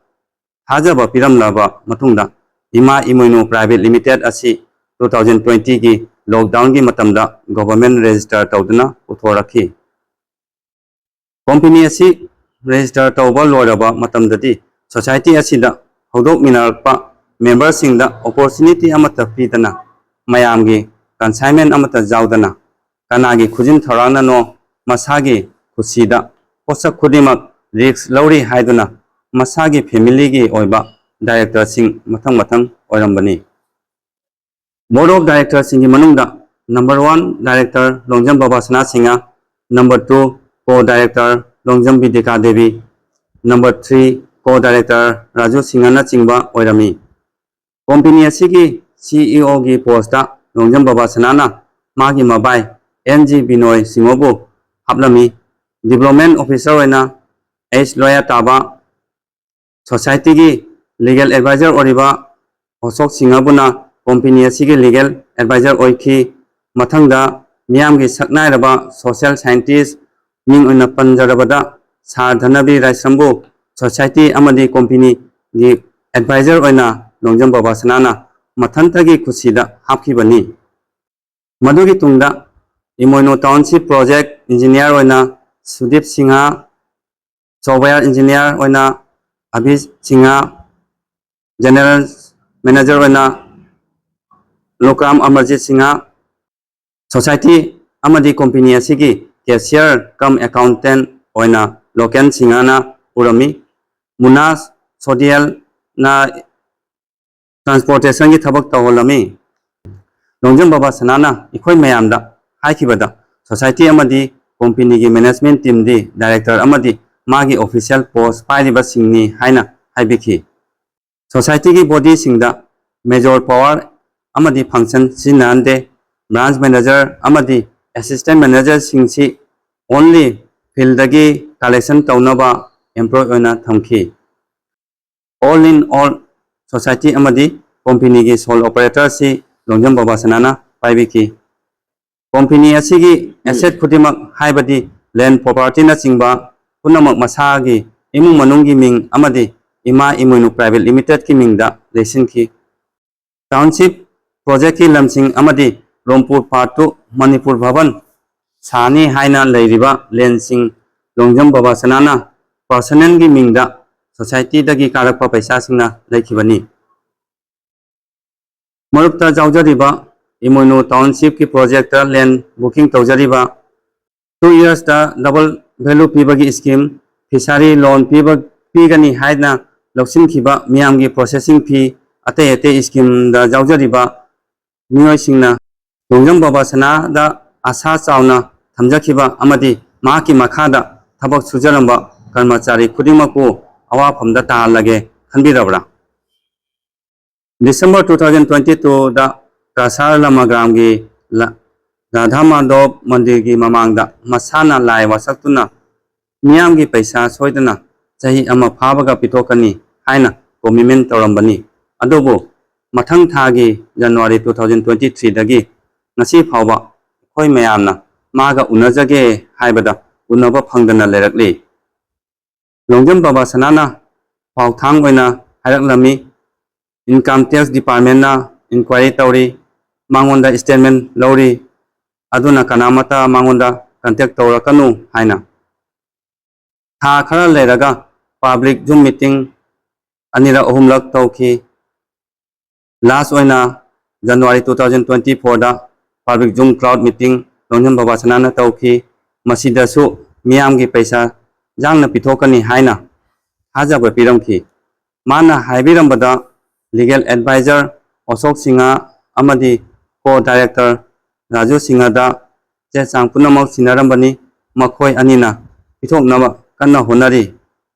ꯊꯥꯖꯕ ꯄꯤꯔꯝꯂꯕ ꯃꯇꯨꯡꯗ ꯏꯃꯥ ꯏꯃꯣꯏꯅꯨ Private Limited ꯑꯁꯤ two thousand twenty ꯒꯤ lockdown ꯒꯤ ꯃꯇꯝꯗ government register ꯇꯧꯗꯨꯅ ꯄꯨꯊꯣꯔꯛꯈꯤ꯫ ꯀꯣꯝꯄꯦꯅꯤ ꯑꯁꯤ ꯔꯦꯖꯤꯁꯇꯔ ꯇꯧꯕ ꯂꯣꯏꯔꯕ ꯃꯇꯝꯗꯗꯤ ꯁꯣꯁꯥꯏꯇꯤ ꯑꯁꯤꯗ ꯍꯧꯗꯣꯛꯃꯤꯟꯅꯔꯛꯄ ꯃꯦꯝꯕꯔꯁꯤꯡꯗ ꯑꯣꯄꯣꯔꯆꯨꯅꯤꯇꯤ ꯑꯃꯠꯇ ꯄꯤꯗꯅ ꯃꯌꯥꯝꯒꯤ ꯀꯟꯁꯥꯏꯟꯃꯦꯟ ꯑꯃꯠꯇ ꯌꯥꯎꯗꯅ ꯀꯅꯥꯒꯤ ꯈꯨꯖꯤꯟ ꯊꯧꯔꯥꯡꯅꯅꯣ ꯃꯁꯥꯒꯤ ꯈꯨꯠꯁꯤꯗ ꯄꯣꯠꯁꯛ ꯈꯨꯗꯤꯡꯃꯛ ꯔꯤꯁ꯭ꯛ ꯂꯧꯔꯤ ꯍꯥꯏꯗꯨꯅ ꯃꯁꯥꯒꯤ ꯐꯦꯃꯤꯂꯤꯒꯤ ꯑꯣꯏꯕ ꯗꯥꯏꯔꯦꯛꯇꯔꯁꯤꯡ ꯃꯊꯪ ꯃꯊꯪ ꯑꯣꯏꯔꯝꯕꯅꯤ꯫ ꯕꯣꯔꯗ ꯑꯣꯐ ꯗꯥꯏꯔꯦꯛꯇꯔꯁꯤꯡꯒꯤ ꯃꯅꯨꯡꯗ number one director Longjam Babasana Singh, number two co director Longjam Bidika Devi, number three co director Raju ꯁꯤꯡꯍꯅꯆꯤꯡꯕ ꯑꯣꯏꯔꯝꯃꯤ꯫ ꯀꯣꯝꯄꯦꯅꯤ ꯑꯁꯤꯒꯤ ꯁꯤ ꯏ ꯑꯣꯒꯤ ꯄꯣꯁꯇ ꯂꯣꯡꯖꯝ ꯕꯕꯥꯁꯅꯥꯅ ꯃꯥꯒꯤ ꯃꯕꯥꯏ ꯑꯦꯟ ꯖꯤ ꯕꯤꯅꯣꯏ ꯁꯤꯡꯍꯕꯨ ꯍꯥꯞꯂꯝꯃꯤ꯫ ꯗꯤꯕꯦꯂꯞꯃꯦꯟ ꯑꯣꯐꯤꯁꯥꯔ ꯑꯣꯏꯅ ꯑꯩꯆ ꯂꯣꯌꯥ ꯇꯥꯕ, ꯁꯣꯁꯥꯏꯇꯤꯒꯤ ꯂꯤꯒꯦꯜ ꯑꯦꯗꯚꯥꯏꯖꯔ ꯑꯣꯏꯔꯤꯕ ꯑꯁꯣꯛ ꯁꯤꯡꯍꯕꯨꯅ ꯀꯣꯝꯄꯦꯅꯤ ꯑꯁꯤꯒꯤ ꯂꯤꯒꯦꯜ ꯑꯦꯗꯚꯥꯏꯖꯔ ꯑꯣꯏꯈꯤ꯫ ꯃꯊꯪꯗ ꯃꯤꯌꯥꯝꯒꯤ ꯁꯛꯅꯥꯏꯔꯕ ꯁꯣꯁꯤꯌꯦꯜ ꯁꯥꯏꯟꯇꯤꯁ꯭ꯠ ꯃꯤꯡ ꯑꯣꯏꯅ ꯄꯟꯖꯔꯕꯗ ꯁꯥꯔ ꯙꯅꯕꯤꯔ ꯔꯥꯏꯁ꯭ꯔꯝꯕꯨ ꯁꯣꯁꯥꯏꯇꯤ ꯑꯃꯗꯤ ꯀꯣꯝꯄꯦꯅꯤꯒꯤ ꯑꯦꯗꯚꯥꯏꯖꯔ ꯑꯣꯏꯅ ꯂꯣꯡꯖꯝ ꯕꯕꯥꯁꯅꯥꯅ ꯃꯊꯟꯇꯒꯤ ꯈꯨꯠꯁꯤꯗ ꯍꯥꯞꯈꯤꯕꯅꯤ꯫ ꯃꯗꯨꯒꯤ ꯇꯨꯡꯗ ꯏꯃꯣꯏꯅꯨ ꯇꯥꯎꯟꯁꯤꯞ ꯄ꯭ꯔꯣꯖꯦꯛ ꯏꯟꯖꯤꯅꯤꯌꯥꯔ ꯑꯣꯏꯅ ꯁꯨꯗꯤꯞ ꯁꯤꯡꯍ, ꯁꯣꯐꯋꯦꯌꯔ ꯏꯟꯖꯤꯅꯤꯌꯥꯔ ꯑꯣꯏꯅ ꯑꯚꯤꯖ ꯁꯤꯡꯍ, ꯖꯦꯅꯦꯔꯦꯜ ꯃꯦꯅꯦꯖꯔ ꯑꯣꯏꯅ ꯂꯣꯀ꯭ꯔꯥꯝ ꯑꯃꯔꯖꯤꯠ ꯁꯤꯡꯍ, ꯁꯣꯁꯥꯏꯇꯤ ꯑꯃꯗꯤ ꯀꯣꯝꯄꯦꯅꯤ ꯑꯁꯤꯒꯤ ꯀꯦꯁꯤꯌꯔ ꯀꯝ ꯑꯦꯀꯥꯎꯟꯇꯦꯟ ꯑꯣꯏꯅ ꯂꯣꯀꯦꯟ ꯁꯤꯡꯍꯅ ꯄꯨꯔꯝꯃꯤ꯫ ꯃꯨꯅꯥꯁ ꯁꯣꯗꯤꯌꯦꯜꯅ ꯇ꯭ꯔꯥꯟꯁꯄꯣꯔꯇꯦꯁꯟꯒꯤ ꯊꯕꯛ ꯇꯧꯍꯜꯂꯝꯃꯤ꯫ ꯂꯣꯡꯖꯝ ꯕꯕꯥꯁꯅꯥꯅ ꯑꯩꯈꯣꯏ ꯃꯌꯥꯝꯗ ꯍꯥꯏꯈꯤꯕꯗ ꯁꯣꯁꯥꯏꯇꯤ ꯑꯃꯗꯤ ꯀꯣꯝꯄꯦꯅꯤꯒꯤ ꯃꯦꯅꯦꯖꯃꯦꯟ ꯇꯤꯝꯗꯤ ꯗꯥꯏꯔꯦꯛꯇꯔ ꯑꯃꯗꯤ ꯃꯥꯒꯤ ꯑꯣꯐꯤꯁꯤꯌꯦꯜ ꯄꯣꯁ ꯄꯥꯏꯔꯤꯕꯁꯤꯡꯅꯤ ꯍꯥꯏꯅ ꯍꯥꯏꯕꯤꯈꯤ꯫ ꯁꯣꯁꯥꯏꯇꯤꯒꯤ ꯕꯣꯗꯤꯁꯤꯡꯗ ꯃꯦꯖꯣꯔ ꯄꯋꯥꯔ ꯑꯃꯗꯤ ꯐꯪꯁꯟ ꯁꯤꯖꯤꯟꯅꯍꯟꯗꯦ꯫ ꯕ꯭ꯔꯥꯟꯁ ꯃꯦꯅꯦꯖꯔ ꯑꯃꯗꯤ ꯑꯦꯁꯤꯁꯇꯦꯟ ꯃꯦꯅꯦꯖꯔꯁꯤꯡꯁꯤ ꯑꯣꯟꯂꯤ ꯐꯤꯜꯗꯒꯤ ꯀꯂꯦꯛꯁꯟ ꯇꯧꯅꯕ ꯑꯦꯝꯄ꯭ꯂꯣꯏ ꯑꯣꯏꯅ ꯊꯝꯈꯤ꯫ All in all, ꯁꯣꯁꯥꯏꯇꯤ ꯑꯃꯗꯤ ꯀꯣꯝꯄꯦꯅꯤꯒꯤ ꯁꯣꯜ ꯑꯣꯄꯔꯦꯇꯔꯁꯤ ꯂꯣꯡꯖꯝ ꯕꯕꯥꯁꯅꯥꯅ ꯄꯥꯏꯕꯤꯈꯤ꯫ ꯀꯣꯝꯄꯦꯅꯤ ꯑꯁꯤꯒꯤ ꯑꯦꯁꯦꯠ ꯈꯨꯗꯤꯡꯃꯛ, ꯍꯥꯏꯕꯗꯤ ꯂꯦꯟ, ꯄ꯭ꯔꯣꯄꯔꯇꯤꯅꯆꯤꯡꯕ ꯄꯨꯝꯅꯃꯛ ꯃꯁꯥꯒꯤ ꯏꯃꯨꯡ ꯃꯅꯨꯡꯒꯤ ꯃꯤꯡ ꯑꯃꯗꯤ ꯏꯃꯥ ꯏꯃꯣꯏꯅꯨ ꯄ꯭ꯔꯥꯏꯚꯦꯠ ꯂꯤꯃꯤꯇꯦꯗꯀꯤ ꯃꯤꯡꯗ ꯂꯩꯁꯤꯟꯈꯤ꯫ ꯇꯥꯎꯟꯁꯤꯞ ꯄ꯭ꯔꯣꯖꯦꯛꯀꯤ ꯂꯝꯁꯤꯡ ꯑꯃꯗꯤ ꯔꯣꯝꯄꯨꯔ ꯄꯥꯔꯠ ꯇꯨ ꯃꯅꯤꯄꯨꯔ ꯚꯕꯟ ꯁꯥꯅꯤ ꯍꯥꯏꯅ ꯂꯩꯔꯤꯕ ꯂꯦꯟꯁꯤꯡ ꯂꯣꯡꯖꯝ ꯕꯕꯥꯁꯅꯥꯅ personal ꯒꯤ ꯃꯤꯡꯗ society ꯗꯒꯤ ꯀꯥꯔꯛꯄ ꯄꯩꯁꯥꯁꯤꯡꯅ ꯂꯩꯈꯤꯕꯅꯤ꯫ ꯃꯔꯨꯞꯇ ꯌꯥꯎꯖꯔꯤꯕ ꯏꯃꯣꯏꯅꯨ township ꯀꯤ project ꯇ land booking ꯇꯧꯖꯔꯤꯕ, two years ꯇ double value ꯄꯤꯕꯒꯤ scheme, fishery loan ꯄꯤꯕ, ꯄꯤꯒꯅꯤ ꯍꯥꯏꯅ ꯂꯧꯁꯤꯟꯈꯤꯕ ꯃꯤꯌꯥꯝꯒꯤ processing fee, ꯑꯇꯩ ꯑꯇꯩ scheme ꯗ ꯌꯥꯎꯖꯔꯤꯕ ꯃꯤꯑꯣꯏꯁꯤꯡꯅ ꯂꯣꯡꯖꯝ ꯕꯕꯥꯁꯅꯥꯗ ꯑꯥꯁꯥ ꯆꯥꯎꯅ ꯊꯝꯖꯈꯤꯕ ꯑꯃꯗꯤ ꯃꯍꯥꯛꯀꯤ ꯃꯈꯥꯗ ꯊꯕꯛ ꯁꯨꯖꯔꯝꯕ ꯀꯔꯃꯆꯥꯔꯤ ꯈꯨꯗꯤꯡꯃꯛꯄꯨ ꯑꯋꯥꯐꯝꯗ ꯇꯥꯍꯜꯂꯒꯦ ꯈꯟꯕꯤꯔꯕ꯭ꯔꯥ? December two thousand twenty two ꯗ ꯀꯁꯥꯔ ꯂꯃꯒ꯭ꯔꯥꯝꯒꯤ ꯂ-, ꯔꯥꯙꯥ ꯃꯥꯙꯣꯞ ꯃꯟꯗꯤꯔꯒꯤ ꯃꯃꯥꯡꯗ ꯃꯁꯥꯅ ꯂꯥꯏ ꯋꯥꯁꯛꯇꯨꯅ ꯃꯤꯌꯥꯝꯒꯤ ꯄꯩꯁꯥ ꯁꯣꯏꯗꯅ ꯆꯍꯤ ꯑꯃ ꯐꯥꯕꯒ ꯄꯤꯊꯣꯛꯀꯅꯤ ꯍꯥꯏꯅ commitment ꯇꯧꯔꯝꯕꯅꯤ꯫ ꯑꯗꯨꯕꯨ ꯃꯊꯪ ꯊꯥꯒꯤ January two thousand twenty three ꯗꯒꯤ ꯉꯁꯤ ꯐꯥꯎꯕ ꯑꯩꯈꯣꯏ ꯃꯌꯥꯝꯅ ꯃꯥꯒ ꯎꯅꯖꯒꯦ ꯍꯥꯏꯕꯗ ꯎꯅꯕ ꯐꯪꯗꯅ ꯂꯩꯔꯛꯂꯤ꯫ ꯂꯣꯡꯖꯝ ꯕꯕꯥꯁꯅꯥꯅ ꯄꯥꯎꯊꯥꯡ ꯑꯣꯏꯅ ꯍꯥꯏꯔꯛꯂꯝꯃꯤ, Income Tax Department ꯅ inquiry ꯇꯧꯔꯤ, ꯃꯉꯣꯟꯗ statement ꯂꯧꯔꯤ, ꯑꯗꯨꯅ ꯀꯅꯥꯃꯠꯇ ꯃꯉꯣꯟꯗ contact ꯇꯧꯔꯛꯀꯅꯨ ꯍꯥꯏꯅ꯫ ꯊꯥ ꯈꯔ ꯂꯩꯔꯒ public Zoom meeting ꯑꯅꯤꯔꯛ ꯑꯍꯨꯝꯂꯛ ꯇꯧꯈꯤ꯫ Last ꯑꯣꯏꯅ January two thousand twenty four ꯗ public Zoom crowd meeting Longjam ꯕꯕꯥꯁꯅꯥꯅ ꯇꯧꯈꯤ꯫ ꯃꯁꯤꯗꯁꯨ ꯃꯤꯌꯥꯝꯒꯤ ꯄꯩꯁꯥ ꯌꯥꯡꯅ ꯄꯤꯊꯣꯛꯀꯅꯤ ꯍꯥꯏꯅ ꯊꯥꯖꯕ ꯄꯤꯔꯝꯈꯤ꯫ ꯃꯥꯅ ꯍꯥꯏꯕꯤꯔꯝꯕꯗ legal advisor ꯑꯁꯣꯛ ꯁꯤꯡꯍ ꯑꯃꯗꯤ co-director ꯔꯥꯖꯨ ꯁꯤꯡꯍꯗ ꯆꯦ ꯆꯥꯡ ꯄꯨꯝꯅꯃꯛ ꯁꯤꯟꯅꯔꯝꯕꯅꯤ꯫ ꯃꯈꯣꯏ ꯑꯅꯤꯅ ꯄꯤꯊꯣꯛꯅꯕ ꯀꯟꯅ ꯍꯣꯠꯅꯔꯤ꯫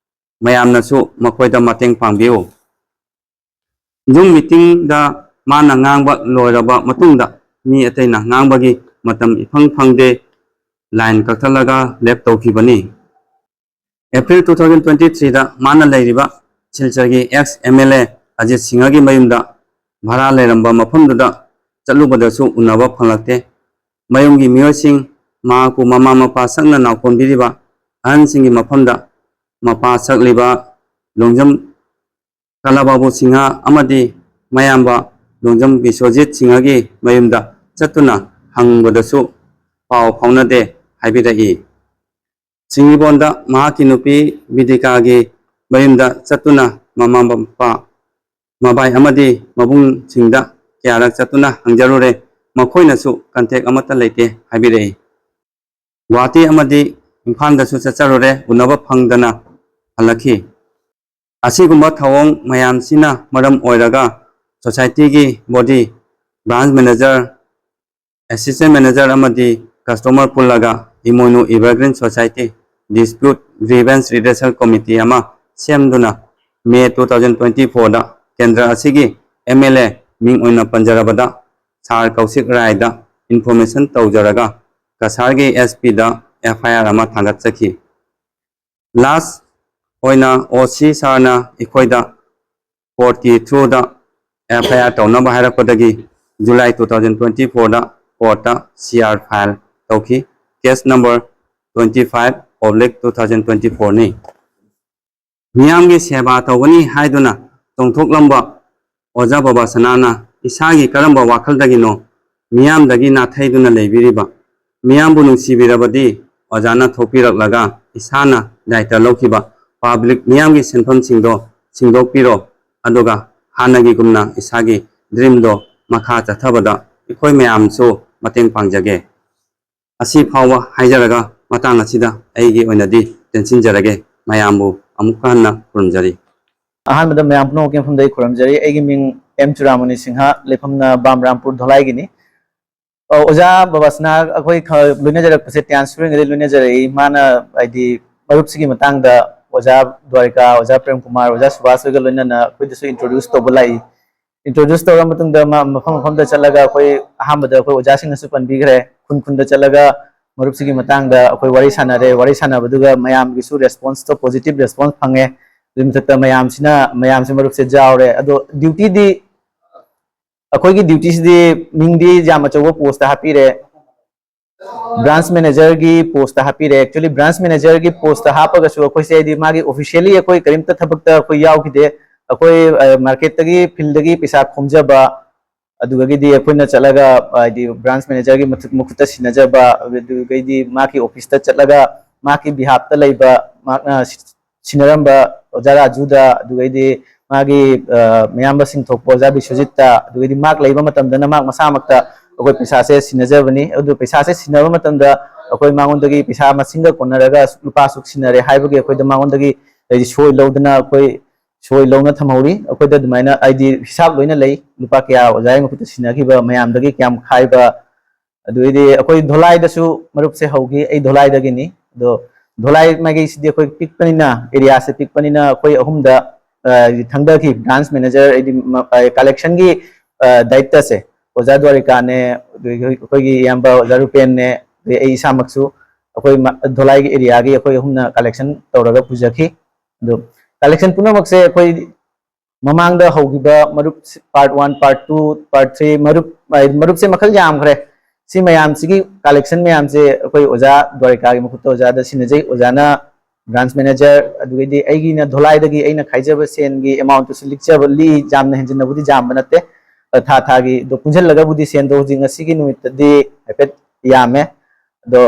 ꯃꯌꯥꯝꯅꯁꯨ ꯃꯈꯣꯏꯗ ꯃꯇꯦꯡ ꯄꯥꯡꯕꯤꯌꯨ꯫ Zoom meeting ꯗ ꯃꯥꯅ ꯉꯥꯡꯕ ꯂꯣꯏꯔꯕ ꯃꯇꯨꯡꯗ ꯃꯤ ꯑꯇꯩꯅ ꯉꯥꯡꯕꯒꯤ ꯃꯇꯝ ꯏꯐꯪ ꯐꯪꯗꯦ꯫ Line ꯀꯛꯊꯠꯂꯒ left ꯇꯧꯈꯤꯕꯅꯤ꯫ April two thousand twenty three ꯗ ꯃꯥꯅ ꯂꯩꯔꯤꯕ ꯁꯤꯜꯆꯔꯒꯤ ex M L A Ajit ꯁꯤꯡꯍꯒꯤ ꯃꯌꯨꯝꯗ ꯚꯔꯥ ꯂꯩꯔꯝꯕ ꯃꯐꯝꯗꯨꯗ ꯆꯠꯂꯨꯕꯗꯁꯨ ꯎꯅꯕ ꯐꯪꯂꯛꯇꯦ꯫ ꯃꯌꯨꯝꯒꯤ ꯃꯤꯑꯣꯏꯁꯤꯡ, ꯃꯍꯥꯛꯄꯨ ꯃꯃꯥ ꯃꯄꯥ ꯁꯛꯅ ꯅꯥꯎꯀꯣꯟꯕꯤꯔꯤꯕ ꯑꯍꯟꯁꯤꯡꯒꯤ ꯃꯐꯝꯗ ꯃꯄꯥ ꯁꯛꯂꯤꯕ ꯂꯣꯡꯖꯝ ꯀꯂꯥꯕꯥꯕꯨ ꯁꯤꯡꯍ ꯑꯃꯗꯤ ꯃꯌꯥꯝꯕ ꯂꯣꯡꯖꯝ ꯕꯤꯁ꯭ꯋꯖꯤꯠ ꯁꯤꯡꯍꯒꯤ ꯃꯌꯨꯝꯗ ꯆꯠꯇꯨꯅ ꯍꯪꯕꯗꯁꯨ ꯄꯥꯎ ꯐꯥꯎꯅꯗꯦ ꯍꯥꯏꯕꯤꯔꯛꯏ꯫ ꯁꯤꯡꯒꯤꯕꯣꯟꯗ ꯃꯍꯥꯛꯀꯤ ꯅꯨꯄꯤ ꯕꯤꯗꯤꯀꯥꯒꯤ ꯃꯌꯨꯝꯗ ꯆꯠꯇꯨꯅ ꯃꯃꯥ ꯃꯄꯥ, ꯃꯕꯥꯏ ꯑꯃꯗꯤ ꯃꯕꯨꯡꯁꯤꯡꯗ ꯀꯌꯥꯔꯛ ꯆꯠꯇꯨꯅ ꯍꯪꯖꯔꯨꯔꯦ꯫ ꯃꯈꯣꯏꯅꯁꯨ contact ꯑꯃꯠꯇ ꯂꯩꯇꯦ ꯍꯥꯏꯕꯤꯔꯛꯏ꯫ ꯒꯨꯋꯥꯍꯥꯇꯤ ꯑꯃꯗꯤ ꯏꯝꯐꯥꯜꯗꯁꯨ ꯆꯠꯆꯔꯨꯔꯦ, ꯎꯅꯕ ꯐꯪꯗꯅ ꯍꯜꯂꯛꯈꯤ꯫ ꯑꯁꯤꯒꯨꯝꯕ ꯊꯧꯑꯣꯡ ꯃꯌꯥꯝꯁꯤꯅ ꯃꯔꯝ ꯑꯣꯏꯔꯒ society ꯒꯤ body, branch manager, assistant manager ꯑꯃꯗꯤ customer ꯄꯨꯜꯂꯒ ꯏꯃꯣꯏꯅꯨ Evergreen Society Dispute Grievance Redressal Committee ꯑꯃ ꯁꯦꯝꯗꯨꯅ May two thousand twenty four ꯗ ꯀꯦꯟꯗ꯭ꯔ ꯑꯁꯤꯒꯤ M L A, ꯃꯤꯡ ꯑꯣꯏꯅ ꯄꯟꯖꯔꯕꯗ ꯁꯥꯔ ꯀꯧꯁꯤꯛ ꯔꯥꯏꯗ information ꯇꯧꯖꯔꯒ ꯀꯁꯥꯔꯒꯤ S P the F I R ꯑꯃ ꯊꯥꯡꯒꯠꯆꯈꯤ꯫ Last ꯑꯣꯏꯅ O C ꯁꯥꯔꯅ ꯑꯩꯈꯣꯏꯗ court ꯀꯤ through the F I R ꯇꯧꯅꯕ ꯍꯥꯏꯔꯛꯄꯗꯒꯤ July two thousand twenty four ꯗ court ꯇ C R file ꯇꯧꯈꯤ꯫ Case number twenty five oblique two thousand twenty four ꯅꯤ꯫ ꯃꯤꯌꯥꯝꯒꯤ ꯁꯦꯕꯥ ꯇꯧꯒꯅꯤ ꯍꯥꯏꯗꯨꯅ ꯆꯣꯡꯊꯣꯛꯂꯝꯕ ꯑꯣꯖꯥ ꯕꯕꯥꯁꯅꯥꯅ ꯏꯁꯥꯒꯤ ꯀꯔꯝꯕ ꯋꯥꯈꯜꯗꯒꯤꯅꯣ ꯃꯤꯌꯥꯝꯗꯒꯤ ꯅꯥꯊꯩꯗꯨꯅ ꯂꯩꯕꯤꯔꯤꯕ? ꯃꯤꯌꯥꯝꯕꯨ ꯅꯨꯡꯁꯤꯕꯤꯔꯕꯗꯤ ꯑꯣꯖꯥꯅ ꯊꯣꯛꯄꯤꯔꯛꯂꯒ ꯏꯁꯥꯅ ꯗꯥꯏꯇ ꯂꯧꯈꯤꯕ public ꯃꯤꯌꯥꯝꯒꯤ ꯁꯦꯟꯐꯝꯁꯤꯡꯗꯣ ꯁꯤꯡꯗꯣꯛꯄꯤꯔꯣ, ꯑꯗꯨꯒ ꯍꯥꯟꯅꯒꯤꯒꯨꯝꯅ ꯏꯁꯥꯒꯤ dream ꯗꯣ ꯃꯈꯥ ꯆꯠꯊꯕꯗ ꯑꯩꯈꯣꯏ ꯃꯌꯥꯝꯁꯨ ꯃꯇꯦꯡ ꯄꯥꯡꯖꯒꯦ꯫ ꯑꯁꯤ ꯐꯥꯎꯕ ꯍꯥꯏꯖꯔꯒ ꯃꯇꯥꯡ ꯑꯁꯤꯗ ꯑꯩꯒꯤ ꯑꯣꯏꯅꯗꯤ ꯇꯦꯟꯁꯤꯟꯖꯔꯒꯦ꯫ ꯃꯌꯥꯝꯕꯨ ꯑꯃꯨꯛꯀ ꯍꯟꯅ ꯈꯨꯔꯨꯝꯖꯔꯤ꯫ ꯑꯍꯥꯟꯕꯗ ꯃꯌꯥꯝ ꯄꯨꯝꯅꯃꯛꯀꯤ ꯃꯐꯝꯗ ꯑꯩ ꯈꯨꯔꯨꯝꯖꯔꯤ꯫ ꯑꯩꯒꯤ ꯃꯤꯡ ꯑꯦꯝ ꯆꯨꯔꯥꯃꯨꯅꯤ ꯁꯤꯡꯍ, ꯂꯩꯐꯝꯅ ꯕꯥꯝꯔꯥꯝꯄꯨꯔ ꯙꯣꯂꯥꯏꯒꯤꯅꯤ꯫ ꯑ, ꯑꯣꯖꯥ ꯕꯕꯥꯁꯅꯥ ꯑꯩꯈꯣꯏ ꯈ-, ꯂꯣꯏꯅꯖꯔꯛꯄꯁꯦ ꯇ꯭ꯌꯥꯟꯁ ꯁꯨꯔꯤꯉꯩꯗꯩ ꯂꯣꯏꯅꯖꯔꯛꯏ꯫ ꯃꯥꯅ ꯍꯥꯏꯗꯤ ꯃꯔꯨꯞꯁꯤꯒꯤ ꯃꯇꯥꯡꯗ ꯑꯣꯖꯥ ꯗ꯭ꯋꯥꯔꯤꯀꯥ, ꯑꯣꯖꯥ ꯄ꯭ꯔꯦꯝ ꯀꯨꯃꯥꯔ, ꯑꯣꯖꯥ ꯁꯨꯕꯥꯁ ꯍꯣꯏꯒ ꯂꯣꯏꯅꯅ ꯑꯩꯈꯣꯏꯗꯁꯨ introduce ꯇꯧꯕ ꯂꯥꯛꯏ꯫ Introduce ꯇꯧꯔ ꯃꯇꯨꯡꯗ ꯃꯥ ꯃꯐꯝ ꯃꯐꯝꯗ ꯆꯠꯂꯒ ꯑꯩꯈꯣꯏ ꯑꯍꯥꯟꯕꯗ ꯑꯩꯈꯣꯏ ꯑꯣꯖꯥꯁꯤꯡꯅꯁꯨ ꯄꯟꯕꯤꯈ꯭ꯔꯦ, ꯈꯨꯟ ꯈꯨꯟꯗ ꯆꯠꯂꯒ ꯃꯔꯨꯞꯁꯤꯒꯤ ꯃꯇꯥꯡꯗ ꯑꯩꯈꯣꯏ ꯋꯥꯔꯤ ꯁꯥꯟꯅꯔꯦ꯫ ꯋꯥꯔꯤ ꯁꯥꯟꯅꯕꯗꯨꯒ ꯃꯌꯥꯝꯒꯤꯁꯨ response ꯇꯣ positive response ꯐꯪꯉꯦ꯫ ꯑꯗꯨꯒꯤ ꯃꯊꯛꯇ ꯃꯌꯥꯝꯁꯤꯅ, ꯃꯌꯥꯝꯁꯤ ꯃꯔꯨꯞꯁꯦ ꯌꯥꯎꯔꯦ꯫ ꯑꯗꯣ duty ꯗꯤ, ꯑꯩꯈꯣꯏꯒꯤ duty ꯁꯤꯗꯤ ꯃꯤꯡꯗꯤ ꯌꯥꯝ ꯑꯆꯧꯕ post ꯇ ꯍꯥꯞꯄꯤꯔꯦ, branch manager ꯒꯤ post ꯇ ꯍꯥꯞꯄꯤꯔꯦ꯫ Actually branch manager ꯒꯤ post ꯇ ꯍꯥꯞꯄꯒꯁꯨ ꯑꯩꯈꯣꯏꯁꯦ ꯍꯥꯏꯗꯤ ꯃꯥꯒꯤ officially ꯑꯩꯈꯣꯏ ꯀꯔꯤꯝꯇ ꯊꯕꯛꯇ ꯑꯩꯈꯣꯏ ꯌꯥꯎꯈꯤꯗꯦ꯫ ꯑꯩꯈꯣꯏ, ꯑ, market ꯇꯒꯤ, field ꯗꯒꯤ ꯄꯩꯁꯥ ꯈꯣꯝꯖꯕ, ꯑꯗꯨꯗꯒꯤꯗꯤ ꯑꯩꯈꯣꯏꯅ ꯆꯠꯂꯒ, ꯍꯥꯏꯗꯤ branch manager ꯒꯤ ꯃꯊꯛ-, ꯃꯈꯨꯠꯇ ꯁꯤꯟꯅꯖꯕ, ꯑꯗꯨꯗꯒꯤꯗꯤ ꯃꯥꯒꯤ office ꯇ ꯆꯠꯂꯒ ꯃꯍꯥꯛꯀꯤ ꯕꯤꯍꯥꯞꯇ ꯂꯩꯕ, ꯃꯍꯥꯛꯅ ꯁꯤꯟꯅꯔꯝꯕ ꯑꯣꯖꯥ ꯔꯥꯖꯨꯗ, ꯑꯗꯨꯒꯩꯗꯤ ꯃꯥꯒꯤ ꯃꯌꯥꯝꯕꯁꯤꯡ ꯊꯣꯛꯄ ꯑꯣꯖꯥ ꯕꯤꯁ꯭ꯋꯖꯤꯠꯇ, ꯑꯗꯨꯒꯩꯗꯤ ꯃꯍꯥꯛ ꯂꯩꯕ ꯃꯇꯝꯗꯅ ꯃꯍꯥꯛ ꯃꯁꯥꯃꯛꯇ ꯑꯩꯈꯣꯏ ꯄꯩꯁꯥꯁꯦ ꯁꯤꯟꯅꯖꯕꯅꯤ꯫ ꯑꯗꯨ ꯄꯩꯁꯥꯁꯦ ꯁꯤꯟꯅꯕ ꯃꯇꯝꯗ ꯑꯩꯈꯣꯏ ꯃꯉꯣꯟꯗꯒꯤ ꯄꯩꯁꯥ ꯃꯁꯤꯡꯒ ꯀꯣꯟꯅꯔꯒ ꯑꯁꯨꯛ ꯂꯨꯄꯥ ꯑꯁꯨꯛ ꯁꯤꯟꯅꯔꯦ ꯍꯥꯏꯕꯒꯤ ꯑꯩꯈꯣꯏꯗ ꯃꯉꯣꯟꯗꯒꯤ ꯍꯥꯏꯗꯤ ꯁꯣꯏ ꯂꯧꯗꯅ ꯑꯩꯈꯣꯏ ꯁꯣꯏ ꯂꯧꯅ ꯊꯝꯍꯧꯔꯤ꯫ ꯑꯩꯈꯣꯏꯗ ꯑꯗꯨꯃꯥꯏꯅ ꯍꯥꯏꯗꯤ ꯍꯤꯁꯥꯞ ꯂꯣꯏꯅ ꯂꯩ, ꯂꯨꯄꯥ ꯀꯌꯥ ꯑꯣꯖꯥꯒꯤ ꯃꯈꯨꯠꯇ ꯁꯤꯟꯅꯈꯤꯕ, ꯃꯌꯥꯝꯗꯒꯤ ꯀꯌꯥꯝ ꯈꯥꯏꯕ꯫ ꯑꯗꯨꯗꯩꯗꯤ ꯑꯩꯈꯣꯏ ꯙꯣꯂꯥꯏꯗꯁꯨ ꯃꯔꯨꯞꯁꯦ ꯍꯧꯈꯤ, ꯑꯩ ꯙꯣꯂꯥꯏꯗꯒꯤꯅꯤ꯫ ꯑꯗꯣ ꯙꯣꯂꯥꯏ ꯃꯥꯏꯀꯩꯁꯤꯗꯤ ꯑꯩꯈꯣꯏ ꯄꯤꯛꯄꯅꯤꯅ, ꯑꯦꯔꯤꯌꯥꯁꯦ ꯄꯤꯛꯄꯅꯤꯅ ꯑꯩꯈꯣꯏ ꯑꯍꯨꯝꯗ ꯊꯪꯗꯈꯤ꯫ ꯕ꯭ꯔꯥꯟꯁ ꯃꯦꯅꯦꯖꯔ ꯍꯥꯏꯗꯤ ꯀꯂꯦꯛꯁꯟꯒꯤ ꯗꯥꯌꯤꯠꯇꯁꯦ ꯑꯣꯖꯥ ꯗ꯭ꯋꯥꯔꯤꯀꯥꯅꯦ, ꯑꯗꯒꯤ ꯑꯩꯈꯣꯏꯒꯤ ꯏꯌꯥꯝꯕ ꯑꯣꯖꯥ ꯔꯨꯄꯦꯟꯅꯦ, ꯑꯗꯩ ꯑꯩ ꯏꯁꯥꯃꯛꯁꯨ ꯑꯩꯈꯣꯏ ꯙꯣꯂꯥꯏꯒꯤ ꯑꯦꯔꯤꯌꯥꯒꯤ ꯑꯩꯈꯣꯏ ꯑꯍꯨꯝꯅ ꯀꯂꯦꯛꯁꯟ ꯇꯧꯔꯒ ꯄꯨꯖꯈꯤ꯫ ꯑꯗꯣ ꯀꯂꯦꯛꯁꯟ ꯄꯨꯝꯅꯃꯛꯁꯦ ꯑꯩꯈꯣꯏ ꯃꯃꯥꯡꯗ ꯍꯧꯈꯤꯕ ꯃꯔꯨꯞ, part one, part two, part three, ꯃꯔꯨꯞ, ꯃꯔꯨꯞꯁꯦ ꯃꯈꯜ ꯌꯥꯝꯈ꯭ꯔꯦ꯫ ꯁꯤ ꯃꯌꯥꯝꯁꯤꯒꯤ ꯀꯂꯦꯛꯁꯟ ꯃꯌꯥꯝꯁꯦ ꯑꯩꯈꯣꯏ ꯑꯣꯖꯥ ꯗ꯭ꯋꯥꯔꯤꯀꯥꯒꯤ ꯃꯈꯨꯠꯇ ꯑꯣꯖꯥꯗ ꯁꯤꯟꯅꯖꯩ꯫ ꯑꯣꯖꯥꯅ ꯕ꯭ꯔꯥꯟꯁ ꯃꯦꯅꯦꯖꯔ, ꯑꯗꯨꯗꯒꯤꯗꯤ ꯑꯩꯒꯤꯅ ꯙꯣꯂꯥꯏꯗꯒꯤ ꯑꯩꯅ ꯈꯥꯏꯖꯕ ꯁꯦꯟꯒꯤ ꯑꯦꯃꯥꯎꯟꯠꯇꯨꯁꯨ ꯂꯤꯛꯆꯕ, ꯂꯤꯛꯏ, ꯌꯥꯝꯅ ꯍꯦꯟꯖꯤꯟꯅꯕꯨꯗꯤ ꯌꯥꯝꯕ ꯅꯠꯇꯦ꯫ ꯊꯥ ꯊꯥꯒꯤ ꯑꯗꯣ ꯄꯨꯟꯁꯤꯜꯂꯒꯕꯨꯗꯤ ꯁꯦꯟꯗꯣ ꯍꯧꯖꯤꯛ ꯉꯁꯤꯒꯤ ꯅꯨꯃꯤꯠꯇꯗꯤ ꯍꯥꯏꯐꯦꯠ ꯌꯥꯝꯃꯦ꯫ ꯑꯗꯣ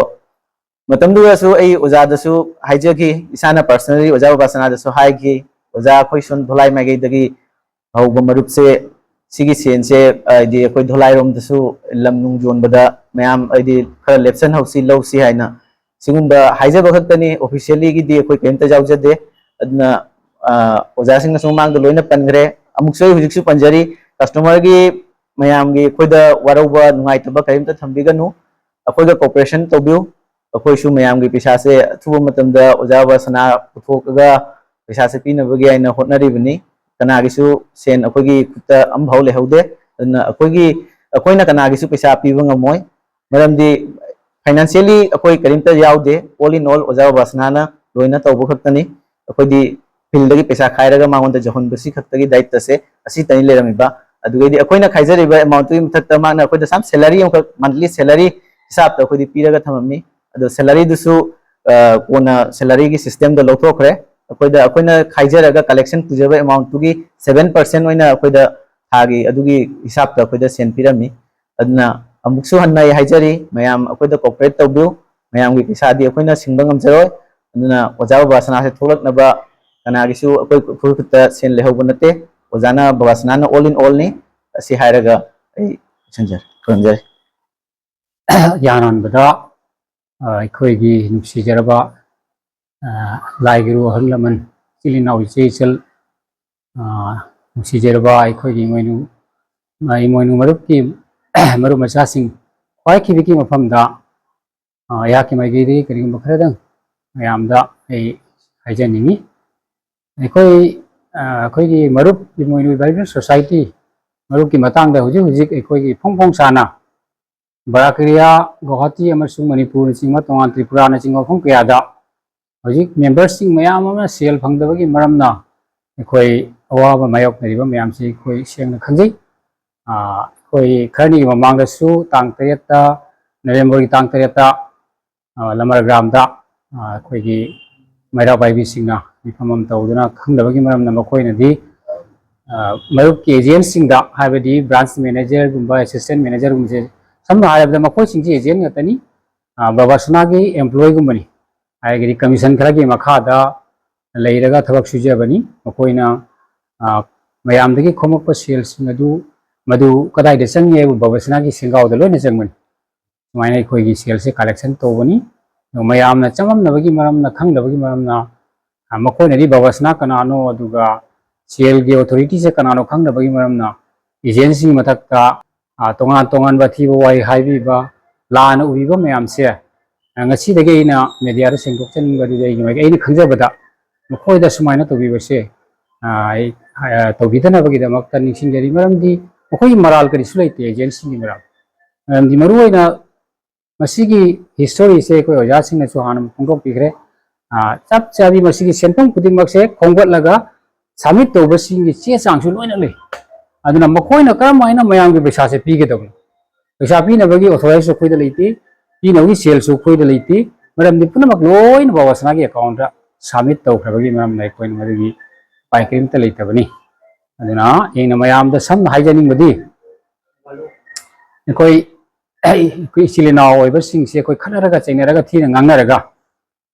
ꯃꯇꯝꯗꯨꯗꯁꯨ ꯑꯩ ꯑꯣꯖꯥꯗꯁꯨ ꯍꯥꯏꯖꯈꯤ, ꯏꯁꯥꯅ personally ꯑꯣꯖꯥ ꯕꯕꯥꯁꯅꯥꯗꯁꯨ ꯍꯥꯏꯈꯤ, "ꯑꯣꯖꯥ, ꯑꯩꯈꯣꯏ ꯁꯣꯝ ꯙꯣꯂꯥꯏ ꯃꯥꯏꯀꯩꯗꯒꯤ ꯍꯧꯕ ꯃꯔꯨꯞꯁꯦ, ꯁꯤꯒꯤ ꯁꯦꯟꯁꯦ ꯍꯥꯏꯗꯤ ꯑꯩꯈꯣꯏ ꯙꯣꯂꯥꯏꯔꯣꯝꯗꯁꯨ ꯂꯝ ꯅꯨꯡ ꯌꯣꯟꯕꯗ ꯃꯌꯥꯝ ꯍꯥꯏꯗꯤ ꯈꯔ ꯂꯦꯞꯁꯟꯍꯧꯁꯤ, ꯂꯧꯁꯤ" ꯍꯥꯏꯅ ꯁꯤꯒꯨꯝꯕ ꯍꯥꯏꯖꯕ ꯈꯛꯇꯅꯤ꯫ Officially ꯒꯤꯗꯤ ꯑꯩꯈꯣꯏ ꯀꯔꯤꯝꯇ ꯌꯥꯎꯖꯗꯦ꯫ ꯑꯗꯨꯅ ꯑꯣꯖꯥꯁꯤꯡꯅꯁꯨ ꯃꯃꯥꯡꯗ ꯂꯣꯏꯅ ꯄꯟꯈ꯭ꯔꯦ, ꯑꯃꯨꯛꯁꯨ ꯑꯩ ꯍꯧꯖꯤꯛꯁꯨ ꯄꯟꯖꯔꯤ, customer ꯒꯤ ꯃꯌꯥꯝꯒꯤ ꯑꯩꯈꯣꯏꯗ ꯋꯥꯔꯧꯕ ꯅꯨꯡꯉꯥꯏꯇꯕ ꯀꯔꯤꯝꯇ ꯊꯝꯕꯤꯒꯅꯨ꯫ ꯑꯩꯈꯣꯏꯒ cooperation ꯇꯧꯕꯤꯌꯨ꯫ ꯑꯩꯈꯣꯏꯁꯨ ꯃꯌꯥꯝꯒꯤ ꯄꯩꯁꯥꯁꯦ ꯑꯊꯨꯕ ꯃꯇꯝꯗ ꯑꯣꯖꯥ ꯕꯕꯥꯁꯅꯥ ꯄꯨꯊꯣꯛꯑꯒ ꯄꯩꯁꯥꯁꯦ ꯄꯤꯅꯕꯒꯤ ꯍꯥꯏꯅ ꯍꯣꯠꯅꯔꯤꯕꯅꯤ꯫ ꯀꯅꯥꯒꯤꯁꯨ ꯁꯦꯟ ꯑꯩꯈꯣꯏꯒꯤ ꯈꯨꯠꯇ ꯑꯃꯐꯥꯎ ꯂꯩꯍꯧꯗꯦ꯫ ꯑꯗꯨꯅ ꯑꯩꯈꯣꯏꯒꯤ, ꯑꯩꯈꯣꯏꯅ ꯀꯅꯥꯒꯤꯁꯨ ꯄꯩꯁꯥ ꯄꯤꯕ ꯉꯝꯃꯣꯏ꯫ ꯃꯔꯝꯗꯤ financially ꯑꯩꯈꯣꯏ ꯀꯔꯤꯝꯇ ꯌꯥꯎꯗꯦ꯫ All in all ꯑꯣꯖꯥ ꯕꯕꯥꯁꯅꯥꯅ ꯂꯣꯏꯅ ꯇꯧꯕ ꯈꯛꯇꯅꯤ꯫ ꯑꯩꯈꯣꯏꯗꯤ field ꯗꯒꯤ ꯄꯩꯁꯥ ꯈꯥꯏꯔꯒ ꯃꯉꯣꯟꯗ ꯌꯧꯍꯟꯕꯁꯤ ꯈꯛꯇꯒꯤ ꯗꯥꯌꯤꯠꯇꯁꯦ ꯑꯁꯤꯇꯅꯤ ꯂꯩꯔꯝꯃꯤꯕ꯫ ꯑꯗꯨꯗꯩꯗꯤ ꯑꯩꯈꯣꯏꯅ ꯈꯥꯏꯖꯔꯤꯕ amount ꯇꯨꯒꯤ ꯃꯊꯛꯇ ꯃꯥꯅ ꯑꯩꯈꯣꯏꯗ ꯁꯝ salary ꯑꯃꯈꯛ, monthly salary ꯍꯤꯁꯥꯞꯇ ꯑꯩꯈꯣꯏꯗꯤ ꯄꯤꯔꯒ ꯊꯝꯃꯝꯃꯤ꯫ ꯑꯗꯣ salary ꯗꯨꯁꯨ ꯀꯣꯟꯅ salary ꯒꯤ system ꯗ ꯂꯧꯊꯣꯛꯈ꯭ꯔꯦ꯫ ꯑꯩꯈꯣꯏꯗ, ꯑꯩꯈꯣꯏꯅ ꯈꯥꯏꯖꯔꯒ collection ꯄꯨꯖꯕ amount ꯇꯨꯒꯤ seven percent ꯑꯣꯏꯅ ꯑꯩꯈꯣꯏꯗ ꯊꯥꯒꯤ ꯑꯗꯨꯒꯤ ꯍꯤꯁꯥꯞꯇ ꯑꯩꯈꯣꯏꯗ ꯁꯦꯟ ꯄꯤꯔꯝꯃꯤ꯫ ꯑꯗꯨꯅ ꯑꯃꯨꯛꯁꯨ ꯍꯟꯅ ꯑꯩ ꯍꯥꯏꯖꯔꯤ, ꯃꯌꯥꯝ ꯑꯩꯈꯣꯏꯗ cooperate ꯇꯧꯕꯤꯌꯨ꯫ ꯃꯌꯥꯝꯒꯤ ꯄꯩꯁꯥꯗꯤ ꯑꯩꯈꯣꯏꯅ ꯁꯤꯡꯕ ꯉꯝꯖꯔꯣꯏ꯫ ꯑꯗꯨꯅ ꯑꯣꯖꯥ ꯕꯕꯥꯁꯅꯥꯁꯦ ꯊꯣꯛꯂꯛꯅꯕ ꯀꯅꯥꯒꯤꯁꯨ ꯑꯩꯈꯣꯏ ꯈꯨꯠ ꯈꯨꯠꯇ ꯁꯦꯟ ꯂꯩꯍꯧꯕ ꯅꯠꯇꯦ꯫ ꯑꯣꯖꯥꯅ, ꯕꯕꯥꯁꯅꯥꯅ all in all ꯅꯤ꯫ ꯑꯁꯤ ꯍꯥꯏꯔꯒ ꯑꯩ ꯂꯣꯏꯁꯤꯟꯖꯔꯦ, ꯈꯨꯔꯨꯝꯖꯔꯤ꯫ ꯌꯥꯅꯍꯟꯕꯗ ꯑ, ꯑꯩꯈꯣꯏꯒꯤ ꯅꯨꯡꯁꯤꯖꯔꯕ ꯑ, ꯂꯥꯏꯒꯤꯔꯨ ꯑꯍꯜ ꯂꯃꯟ, ꯏꯆꯤꯜ ꯏꯅꯥꯎ, ꯏꯆꯦ ꯏꯆꯜ, ꯑ, ꯅꯨꯡꯁꯤꯖꯔꯕ ꯑꯩꯈꯣꯏꯒꯤ ꯏꯃꯣꯏꯅꯨ, ꯑ, ꯏꯃꯣꯏꯅꯨ ꯃꯔꯨꯞꯀꯤ ꯃꯔꯨꯞ ꯃꯆꯥꯁꯤꯡ ꯈ꯭ꯋꯥꯏꯈꯤꯕꯒꯤ ꯃꯐꯝꯗ ꯑ, ꯑꯩꯍꯥꯛꯀꯤ ꯃꯥꯏꯀꯩꯗꯒꯤ ꯀꯔꯤꯒꯨꯝꯕ ꯈꯔꯗꯪ ꯃꯌꯥꯝꯗ ꯑꯩ ꯍꯥꯏꯖꯅꯤꯡꯉꯤ꯫ ꯑꯩꯈꯣꯏ ꯑ, ꯑꯩꯈꯣꯏꯒꯤ ꯃꯔꯨꯞ ꯏꯃꯣꯏꯅꯨ ꯏꯟꯚꯥꯏꯔꯣꯟꯃꯦꯟ ꯁꯣꯁꯥꯏꯇꯤ ꯃꯔꯨꯞꯀꯤ ꯃꯇꯥꯡꯗ ꯍꯧꯖꯤꯛ ꯍꯧꯖꯤꯛ ꯑꯩꯈꯣꯏꯒꯤ ꯐꯣꯡ ꯐꯣꯡ ꯁꯥꯅ ꯕꯔꯥꯛ ꯑꯦꯔꯤꯌꯥ, ꯒꯧꯍꯥꯇꯤ ꯑꯃꯁꯨꯡ ꯃꯅꯤꯄꯨꯔꯅꯆꯤꯡꯕ ꯇꯣꯉꯥꯟ ꯇ꯭ꯔꯤꯄꯨꯔꯥꯅꯆꯤꯡꯕ ꯃꯐꯝ ꯀꯌꯥꯗ ꯍꯧꯖꯤꯛ ꯃꯦꯝꯕꯔꯁꯤꯡ ꯃꯌꯥꯝ ꯑꯃ ꯁꯦꯜ ꯐꯪꯗꯕꯒꯤ ꯃꯔꯝꯅ ꯑꯩꯈꯣꯏ ꯑꯋꯥꯕ ꯃꯥꯌꯣꯛꯅꯔꯤꯕ ꯃꯌꯥꯝꯁꯤ ꯑꯩꯈꯣꯏ ꯁꯦꯡꯅ ꯈꯪꯖꯩ꯫ ꯑ, ꯑꯩꯈꯣꯏ ꯈꯔꯅꯤꯒꯤ ꯃꯃꯥꯡꯗꯁꯨ ꯇꯥꯡ ꯇꯔꯦꯠꯇ, ꯅꯕꯦꯝꯕꯔꯒꯤ ꯇꯥꯡ ꯇꯔꯦꯠꯇ, ꯑ, ꯂꯃꯔꯒ꯭ꯔꯥꯝꯗ, ꯑ, ꯑꯩꯈꯣꯏꯒꯤ ꯃꯩꯔꯥ ꯄꯥꯏꯕꯤꯁꯤꯡꯅ ꯃꯤꯐꯝ ꯑꯃ ꯇꯧꯗꯨꯅ ꯈꯪꯗꯕꯒꯤ ꯃꯔꯝꯅ ꯃꯈꯣꯏꯅꯗꯤ, ꯑ, ꯃꯔꯨꯞꯀꯤ ꯑꯦꯖꯦꯟꯁꯤꯡꯗ, ꯍꯥꯏꯕꯗꯤ ꯕ꯭ꯔꯥꯟꯁ ꯃꯦꯅꯦꯖꯔꯒꯨꯝꯕ, ꯑꯦꯁꯤꯁꯇꯦꯟ ꯃꯦꯅꯦꯖꯔꯒꯨꯝꯕꯁꯦ, ꯁꯝꯅ ꯍꯥꯏꯔꯕꯗ ꯃꯈꯣꯏꯁꯤꯡꯁꯦ ꯑꯦꯖꯦꯟ ꯉꯥꯛꯇꯅꯤ, ꯑ, ꯕꯕꯥꯁꯅꯥꯒꯤ ꯑꯦꯝꯄ꯭ꯂꯣꯏꯒꯨꯝꯕꯅꯤ꯫ ꯍꯥꯏꯔꯒꯗꯤ ꯀꯃꯤꯁꯟ ꯈꯔꯒꯤ ꯃꯈꯥꯗ ꯂꯩꯔꯒ ꯊꯕꯛ ꯁꯨꯖꯕꯅꯤ꯫ ꯃꯈꯣꯏꯅ, ꯑ, ꯃꯌꯥꯝꯗꯒꯤ ꯈꯣꯝꯃꯛꯄ ꯁꯦꯜꯁꯤꯡ ꯑꯗꯨ, ꯃꯗꯨ ꯀꯗꯥꯏꯗ ꯆꯪꯉꯤ ꯍꯥꯏꯕ ꯕꯕꯥꯁꯅꯥꯒꯤ ꯁꯦꯡꯒꯥꯎꯗ ꯂꯣꯏꯅ ꯆꯪꯕꯅꯤ꯫ ꯁꯨꯃꯥꯏꯅ ꯑꯩꯈꯣꯏꯒꯤ ꯁꯦꯜꯁꯦ ꯀꯂꯦꯛꯁꯟ ꯇꯧꯕꯅꯤ꯫ ꯑꯗꯣ ꯃꯌꯥꯝꯅ ꯆꯃꯝꯅꯕꯒꯤ ꯃꯔꯝꯅ, ꯈꯪꯗꯕꯒꯤ ꯃꯔꯝꯅ, ꯑ, ꯃꯈꯣꯏꯅꯗꯤ ꯕꯕꯥꯁꯅꯥ ꯀꯅꯥꯅꯣ, ꯑꯗꯨꯒ ꯁꯦꯜꯒꯤ ꯑꯣꯊꯣꯔꯤꯇꯤꯁꯦ ꯀꯅꯥꯅꯣ ꯈꯪꯗꯕꯒꯤ ꯃꯔꯝꯅ ꯑꯦꯖꯦꯟꯁꯤꯒꯤ ꯃꯊꯛꯇ, ꯑ, ꯇꯣꯉꯥꯟ ꯇꯣꯉꯥꯟꯕ ꯑꯊꯤꯕ ꯋꯥꯍꯩ ꯍꯥꯏꯕꯤꯕ, ꯂꯥꯟꯅ ꯎꯕꯤꯕ ꯃꯌꯥꯝꯁꯦ, ꯑ, ꯉꯁꯤꯗꯒꯤ ꯑꯩꯅ ꯃꯦꯗꯤꯌꯥꯗ ꯁꯦꯡꯗꯣꯛꯆꯅꯤꯡꯕ ꯑꯗꯨꯗꯤ ꯑꯩꯒꯤ ꯃꯥꯏꯀꯩ-, ꯑꯩꯅ ꯈꯪꯖꯕꯗ ꯃꯈꯣꯏꯗ ꯁꯨꯃꯥꯏꯅ ꯇꯧꯕꯤꯕꯁꯦ, ꯑ, ꯑꯩ, ꯑ, ꯇꯧꯕꯤꯗꯅꯕꯒꯤꯗꯃꯛꯇ ꯅꯤꯡꯁꯤꯡꯖꯔꯤ꯫ ꯃꯔꯝꯗꯤ ꯃꯈꯣꯏꯒꯤ ꯃꯔꯥꯜ ꯀꯔꯤꯁꯨ ꯂꯩꯇꯦ ꯑꯦꯖꯦꯟꯁꯤꯒꯤ ꯃꯔꯥꯜ꯫ ꯃꯔꯝꯗꯤ ꯃꯔꯨꯑꯣꯏꯅ ꯃꯁꯤꯒꯤ ꯍꯤꯁꯇꯣꯔꯤꯁꯦ ꯑꯩꯈꯣꯏ ꯑꯣꯖꯥꯁꯤꯡꯅꯁꯨ ꯍꯥꯟꯅ ꯐꯣꯡꯗꯣꯛꯄꯤꯈ꯭ꯔꯦ꯫ ꯑ, ꯆꯞ ꯆꯥꯕꯤ ꯃꯁꯤꯒꯤ ꯁꯦꯟꯐꯝ ꯈꯨꯗꯤꯡꯃꯛꯁꯦ ꯈꯣꯝꯒꯠꯂꯒ ꯁꯕꯃꯤꯠ ꯇꯧꯕꯁꯤꯡꯒꯤ ꯆꯦ ꯆꯥꯡꯁꯨ ꯂꯣꯏꯅ ꯂꯩ꯫ ꯑꯗꯨꯅ ꯃꯈꯣꯏꯅ ꯀꯔꯝ ꯍꯥꯏꯅ ꯃꯌꯥꯝꯒꯤ ꯄꯩꯁꯥꯁꯦ ꯄꯤꯒꯗꯕꯅꯣ? ꯄꯩꯁꯥ ꯄꯤꯅꯕꯒꯤ ꯑꯣꯊꯣꯔꯥꯏꯖꯁꯨ ꯑꯩꯈꯣꯏꯗ ꯂꯩꯇꯦ, ꯄꯤꯅꯕꯒꯤ ꯁꯦꯜꯁꯨ ꯑꯩꯈꯣꯏꯗ ꯂꯩꯇꯦ꯫ ꯃꯔꯝꯗꯤ ꯄꯨꯝꯅꯃꯛ ꯂꯣꯏꯅ ꯕꯕꯥꯁꯅꯥꯒꯤ ꯑꯦꯀꯥꯎꯟꯗ ꯁꯕꯃꯤꯠ ꯇꯧꯈ꯭ꯔꯕꯒꯤ ꯃꯔꯝꯅ ꯑꯩꯈꯣꯏꯅ ꯃꯗꯨꯒꯤ ꯎꯄꯥꯏ ꯀꯔꯤꯝꯇ ꯂꯩꯇꯕꯅꯤ꯫ ꯑꯗꯨꯅ ꯑꯩꯅ ꯃꯌꯥꯝꯗ ꯁꯝꯅ ꯍꯥꯏꯖꯅꯤꯡꯕꯗꯤ, ꯑꯩꯈꯣꯏ ꯑꯩꯈꯣꯏ ꯏꯆꯤꯜ ꯏꯅꯥꯎ ꯑꯣꯏꯕꯁꯤꯡꯁꯦ ꯑꯩꯈꯣꯏ ꯈꯠꯅꯔꯒ ꯆꯩꯅꯔꯒ ꯊꯤꯅ ꯉꯥꯡꯅꯔꯒ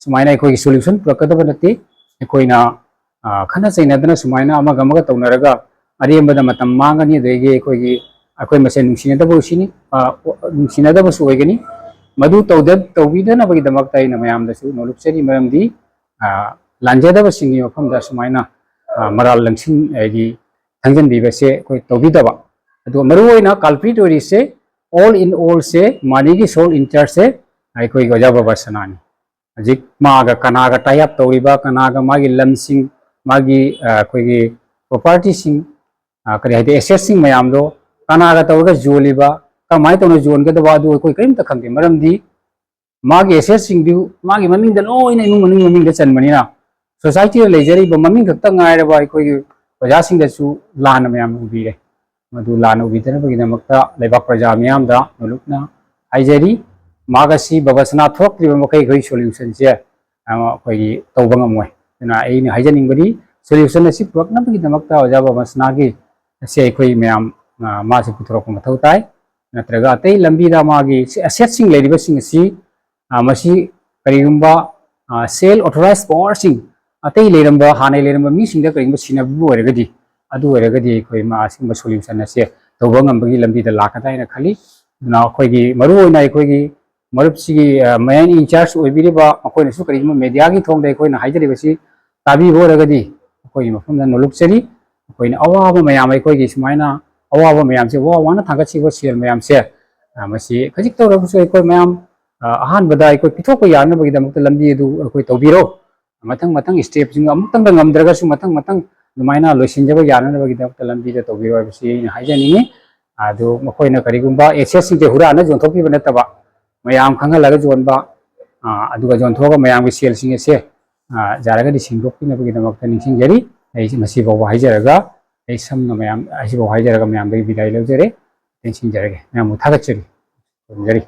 ꯁꯨꯃꯥꯏꯅ ꯑꯩꯈꯣꯏꯒꯤ solution ꯄꯨꯔꯛꯀꯗꯕ ꯅꯠꯇꯦ꯫ ꯑꯩꯈꯣꯏꯅ, ꯑ, ꯈꯠꯅ ꯆꯩꯅꯗꯅ ꯁꯨꯃꯥꯏꯅ ꯑꯃꯒ ꯑꯃꯒ ꯇꯧꯅꯔꯒ ꯑꯔꯦꯝꯕꯗ ꯃꯇꯝ ꯃꯥꯡꯒꯅꯤ, ꯑꯗꯒꯤ ꯑꯩꯈꯣꯏꯒꯤ, ꯑꯩꯈꯣꯏ ꯃꯁꯦꯟ ꯅꯨꯡꯁꯤꯅꯗꯕ ꯑꯣꯏꯁꯤꯅꯤ, ꯑ, ꯅꯨꯡꯁꯤꯅꯗꯕꯁꯨ ꯑꯣꯏꯒꯅꯤ꯫ ꯃꯗꯨ ꯇꯧꯗ-, ꯇꯧꯕꯤꯗꯅꯕꯒꯤꯗꯃꯛꯇ ꯑꯩꯅ ꯃꯌꯥꯝꯗꯁꯨ ꯅꯣꯂꯨꯛꯆꯔꯤ, ꯃꯔꯝꯗꯤ, ꯑ, ꯂꯥꯟꯖꯗꯕꯁꯤꯡꯒꯤ ꯃꯐꯝꯗ ꯁꯨꯃꯥꯏꯅ, ꯑ, ꯃꯔꯥꯜ ꯂꯪꯁꯤꯟ, ꯍꯥꯏꯗꯤ ꯊꯪꯖꯟꯕꯤꯕꯁꯦ ꯑꯩꯈꯣꯏ ꯇꯧꯕꯤꯗꯕ꯫ ꯑꯗꯨꯒ ꯃꯔꯨꯑꯣꯏꯅ culprit ꯑꯣꯏꯔꯤꯁꯦ, all in allꯁꯦ, ꯃꯅꯤꯒꯤ sole in chargeꯁꯦ ꯑꯩꯈꯣꯏꯒꯤ ꯑꯣꯖꯥ ꯕꯕꯥꯁꯅꯥꯅꯤ꯫ ꯍꯧꯖꯤꯛ ꯃꯥꯒ ꯀꯅꯥꯒ tie up ꯇꯧꯔꯤꯕ, ꯀꯅꯥꯒ ꯃꯥꯒꯤ ꯂꯝꯁꯤꯡ, ꯃꯥꯒꯤ, ꯑ, ꯑꯩꯈꯣꯏꯒꯤ propertyꯁꯤꯡ, ꯑ, ꯀꯔꯤ ꯍꯥꯏꯗꯤ, assetꯁꯤꯡ ꯃꯌꯥꯝꯗꯣ ꯀꯅꯥꯒ ꯇꯧꯔꯒ ꯌꯣꯜꯂꯤꯕ, ꯀꯃꯥꯏꯅ ꯇꯧꯅ ꯌꯣꯟꯒꯗꯕ, ꯑꯗꯨ ꯑꯩꯈꯣꯏ ꯀꯔꯤꯝꯇ ꯈꯪꯗꯦ꯫ ꯃꯔꯝꯗꯤ ꯃꯥꯒꯤ assetꯁꯤꯡꯗꯨ ꯃꯥꯒꯤ ꯃꯃꯤꯡꯗ ꯂꯣꯏꯅ, ꯏꯃꯨꯡ ꯃꯅꯨꯡ ꯃꯃꯤꯡꯗ ꯆꯟꯕꯅꯤꯅ, societyꯗ ꯂꯩꯖꯔꯤꯕ ꯃꯃꯤꯡ ꯈꯛꯇ ꯉꯥꯏꯔꯕ ꯑꯩꯈꯣꯏꯒꯤ ꯑꯣꯖꯥꯁꯤꯡꯗꯁꯨ ꯂꯥꯟꯅ ꯃꯌꯥꯝꯅ ꯎꯕꯤꯔꯦ꯫ ꯃꯗꯨ ꯂꯥꯟꯅ ꯎꯕꯤꯗꯅꯕꯒꯤꯗꯃꯛꯇ ꯂꯩꯕꯥꯛ ꯄ꯭ꯔꯖꯥ ꯃꯤꯌꯥꯝꯗ ꯅꯣꯂꯨꯛꯅ ꯍꯥꯏꯖꯔꯤ, ꯃꯍꯥꯛ ꯑꯁꯤ ꯕꯕꯁꯅꯥ ꯊꯣꯛꯇ꯭ꯔꯤꯕ ꯃꯈꯩ ꯑꯩꯈꯣꯏ solutionꯁꯦ, ꯑ, ꯑꯩꯈꯣꯏꯒꯤ ꯇꯧꯕ ꯉꯝꯃꯣꯏ꯫ ꯑꯗꯨꯅ ꯑꯩꯅ ꯍꯥꯏꯖꯅꯤꯡꯕꯗꯤ, solution ꯑꯁꯤ ꯄꯨꯔꯛꯅꯕꯒꯤꯗꯃꯛꯇ ꯑꯣꯖꯥ ꯕꯕꯁꯅꯥꯒꯤ ꯑꯁꯤ ꯑꯩꯈꯣꯏ ꯃꯌꯥꯝ, ꯑ, ꯃꯥꯁꯦ ꯄꯨꯊꯣꯔꯛꯄ ꯃꯊꯧ ꯇꯥꯏ꯫ ꯅꯠꯇ꯭ꯔꯒ ꯑꯇꯩ ꯂꯝꯕꯤꯗ ꯃꯥꯒꯤ assetꯁꯤꯡ ꯂꯩꯔꯤꯕꯁꯤꯡ ꯑꯁꯤ, ꯑ, ꯃꯁꯤ ꯀꯔꯤꯒꯨꯝꯕ, ꯑ, sale authorized powerꯁꯤꯡ ꯑꯇꯩ ꯂꯩꯔꯝꯕ, ꯍꯥꯟꯅ ꯂꯩꯔꯝꯕ ꯃꯤꯁꯤꯡꯗ ꯀꯔꯤꯒꯨꯝꯕ ꯁꯤꯟꯅꯕꯤꯕ ꯑꯣꯏꯔꯒꯗꯤ, ꯑꯗꯨ ꯑꯣꯏꯔꯒꯗꯤ ꯑꯩꯈꯣꯏ ꯃꯥ ꯑꯁꯤꯒꯨꯝꯕ solution ꯑꯁꯦ ꯇꯧꯕ ꯉꯝꯕꯒꯤ ꯂꯝꯕꯤꯗ ꯂꯥꯛꯀꯗ꯭ꯔꯥ ꯍꯥꯏꯅ ꯈꯜꯂꯤ꯫ ꯑꯗꯨꯅ ꯑꯩꯈꯣꯏꯒꯤ, ꯃꯔꯨꯑꯣꯏꯅ ꯑꯩꯈꯣꯏꯒꯤ ꯃꯔꯨꯞꯁꯤꯒꯤ, ꯑ, main in charge ꯑꯣꯏꯕꯤꯔꯤꯕ ꯃꯈꯣꯏꯅꯁꯨ ꯀꯔꯤꯒꯨꯝꯕ mediaꯒꯤ ꯊꯣꯡꯗ ꯑꯩꯈꯣꯏꯅ ꯍꯥꯏꯖꯔꯤꯕꯁꯤ ꯇꯥꯕꯤꯕ ꯑꯣꯏꯔꯒꯗꯤ, ꯑꯩꯈꯣꯏꯒꯤ ꯃꯐꯝꯗ ꯅꯣꯂꯨꯛꯆꯔꯤ꯫ ꯑꯩꯈꯣꯏꯅ ꯑꯋꯥꯕ ꯃꯌꯥꯝ, ꯑꯩꯈꯣꯏꯒꯤ ꯁꯨꯃꯥꯏꯅ ꯑꯋꯥꯕ ꯃꯌꯥꯝꯁꯦ, ꯋꯥ ꯋꯥꯅ ꯊꯥꯡꯒꯠꯈꯤꯕ ꯁꯦꯜ ꯃꯌꯥꯝꯁꯦ, ꯑ, ꯃꯁꯤ ꯈꯖꯤꯛꯇ ꯑꯣꯏꯔꯕꯁꯨ ꯑꯩꯈꯣꯏ ꯃꯌꯥꯝ, ꯑ, ꯑꯍꯥꯟꯕꯗ ꯑꯩꯈꯣꯏ ꯄꯤꯊꯣꯛꯄ ꯌꯥꯅꯕꯒꯤꯗꯃꯛꯇ ꯂꯝꯕꯤ ꯑꯗꯨ ꯑꯩꯈꯣꯏ ꯇꯧꯕꯤꯔꯣ꯫ ꯃꯊꯪ ꯃꯊꯪ stepꯁꯤꯡ ꯑꯃꯨꯛꯇꯪꯗ ꯉꯝꯗ꯭ꯔꯒꯁꯨ ꯃꯊꯪ ꯃꯊꯪ ꯑꯗꯨꯃꯥꯏꯅ ꯂꯣꯏꯁꯤꯟꯖꯕ ꯌꯥꯅꯅꯕꯒꯤꯗꯃꯛꯇ ꯂꯝꯕꯤꯗ ꯇꯧꯕꯤꯔꯣ ꯍꯥꯏꯕꯁꯤ ꯑꯩꯅ ꯍꯥꯏꯖꯅꯤꯡꯉꯤ꯫ ꯑꯗꯨ ꯃꯈꯣꯏꯅ ꯀꯔꯤꯒꯨꯝꯕ assetꯁꯤꯡꯁꯦ ꯍꯨꯔꯥꯟꯅ ꯌꯣꯟꯊꯣꯛꯄꯤꯕ ꯅꯠꯇꯕ, ꯃꯌꯥꯝ ꯈꯪꯍꯜꯂꯒ ꯌꯣꯟꯕ, ꯑ, ꯑꯗꯨꯒ ꯌꯣꯟꯊꯣꯛꯑꯒ ꯃꯌꯥꯝꯒꯤ ꯁꯦꯜꯁꯤꯡ ꯑꯁꯦ, ꯑ, ꯌꯥꯔꯒꯗꯤ ꯁꯦꯡꯗꯣꯛꯄꯤꯅꯕꯒꯤꯗꯃꯛꯇ ꯅꯤꯡꯁꯤꯡꯖꯔꯤ꯫ ꯑꯩ ꯃꯁꯤꯐꯥꯎꯕ ꯍꯥꯏꯖꯔꯒ ꯑꯩ ꯁꯝꯅ ꯃꯌꯥꯝ ꯑꯁꯤꯐꯥꯎ ꯍꯥꯏꯖꯔꯒ ꯃꯌꯥꯝꯗꯒꯤ ꯕꯤꯗꯥꯏ ꯂꯧꯖꯔꯦ꯫ ꯅꯤꯡꯁꯤꯡꯖꯔꯒꯦ꯫ ꯃꯌꯥꯝꯕꯨ ꯊꯥꯒꯠꯆꯔꯤ꯫ ꯈꯨꯔꯨꯝꯖꯔꯤ꯫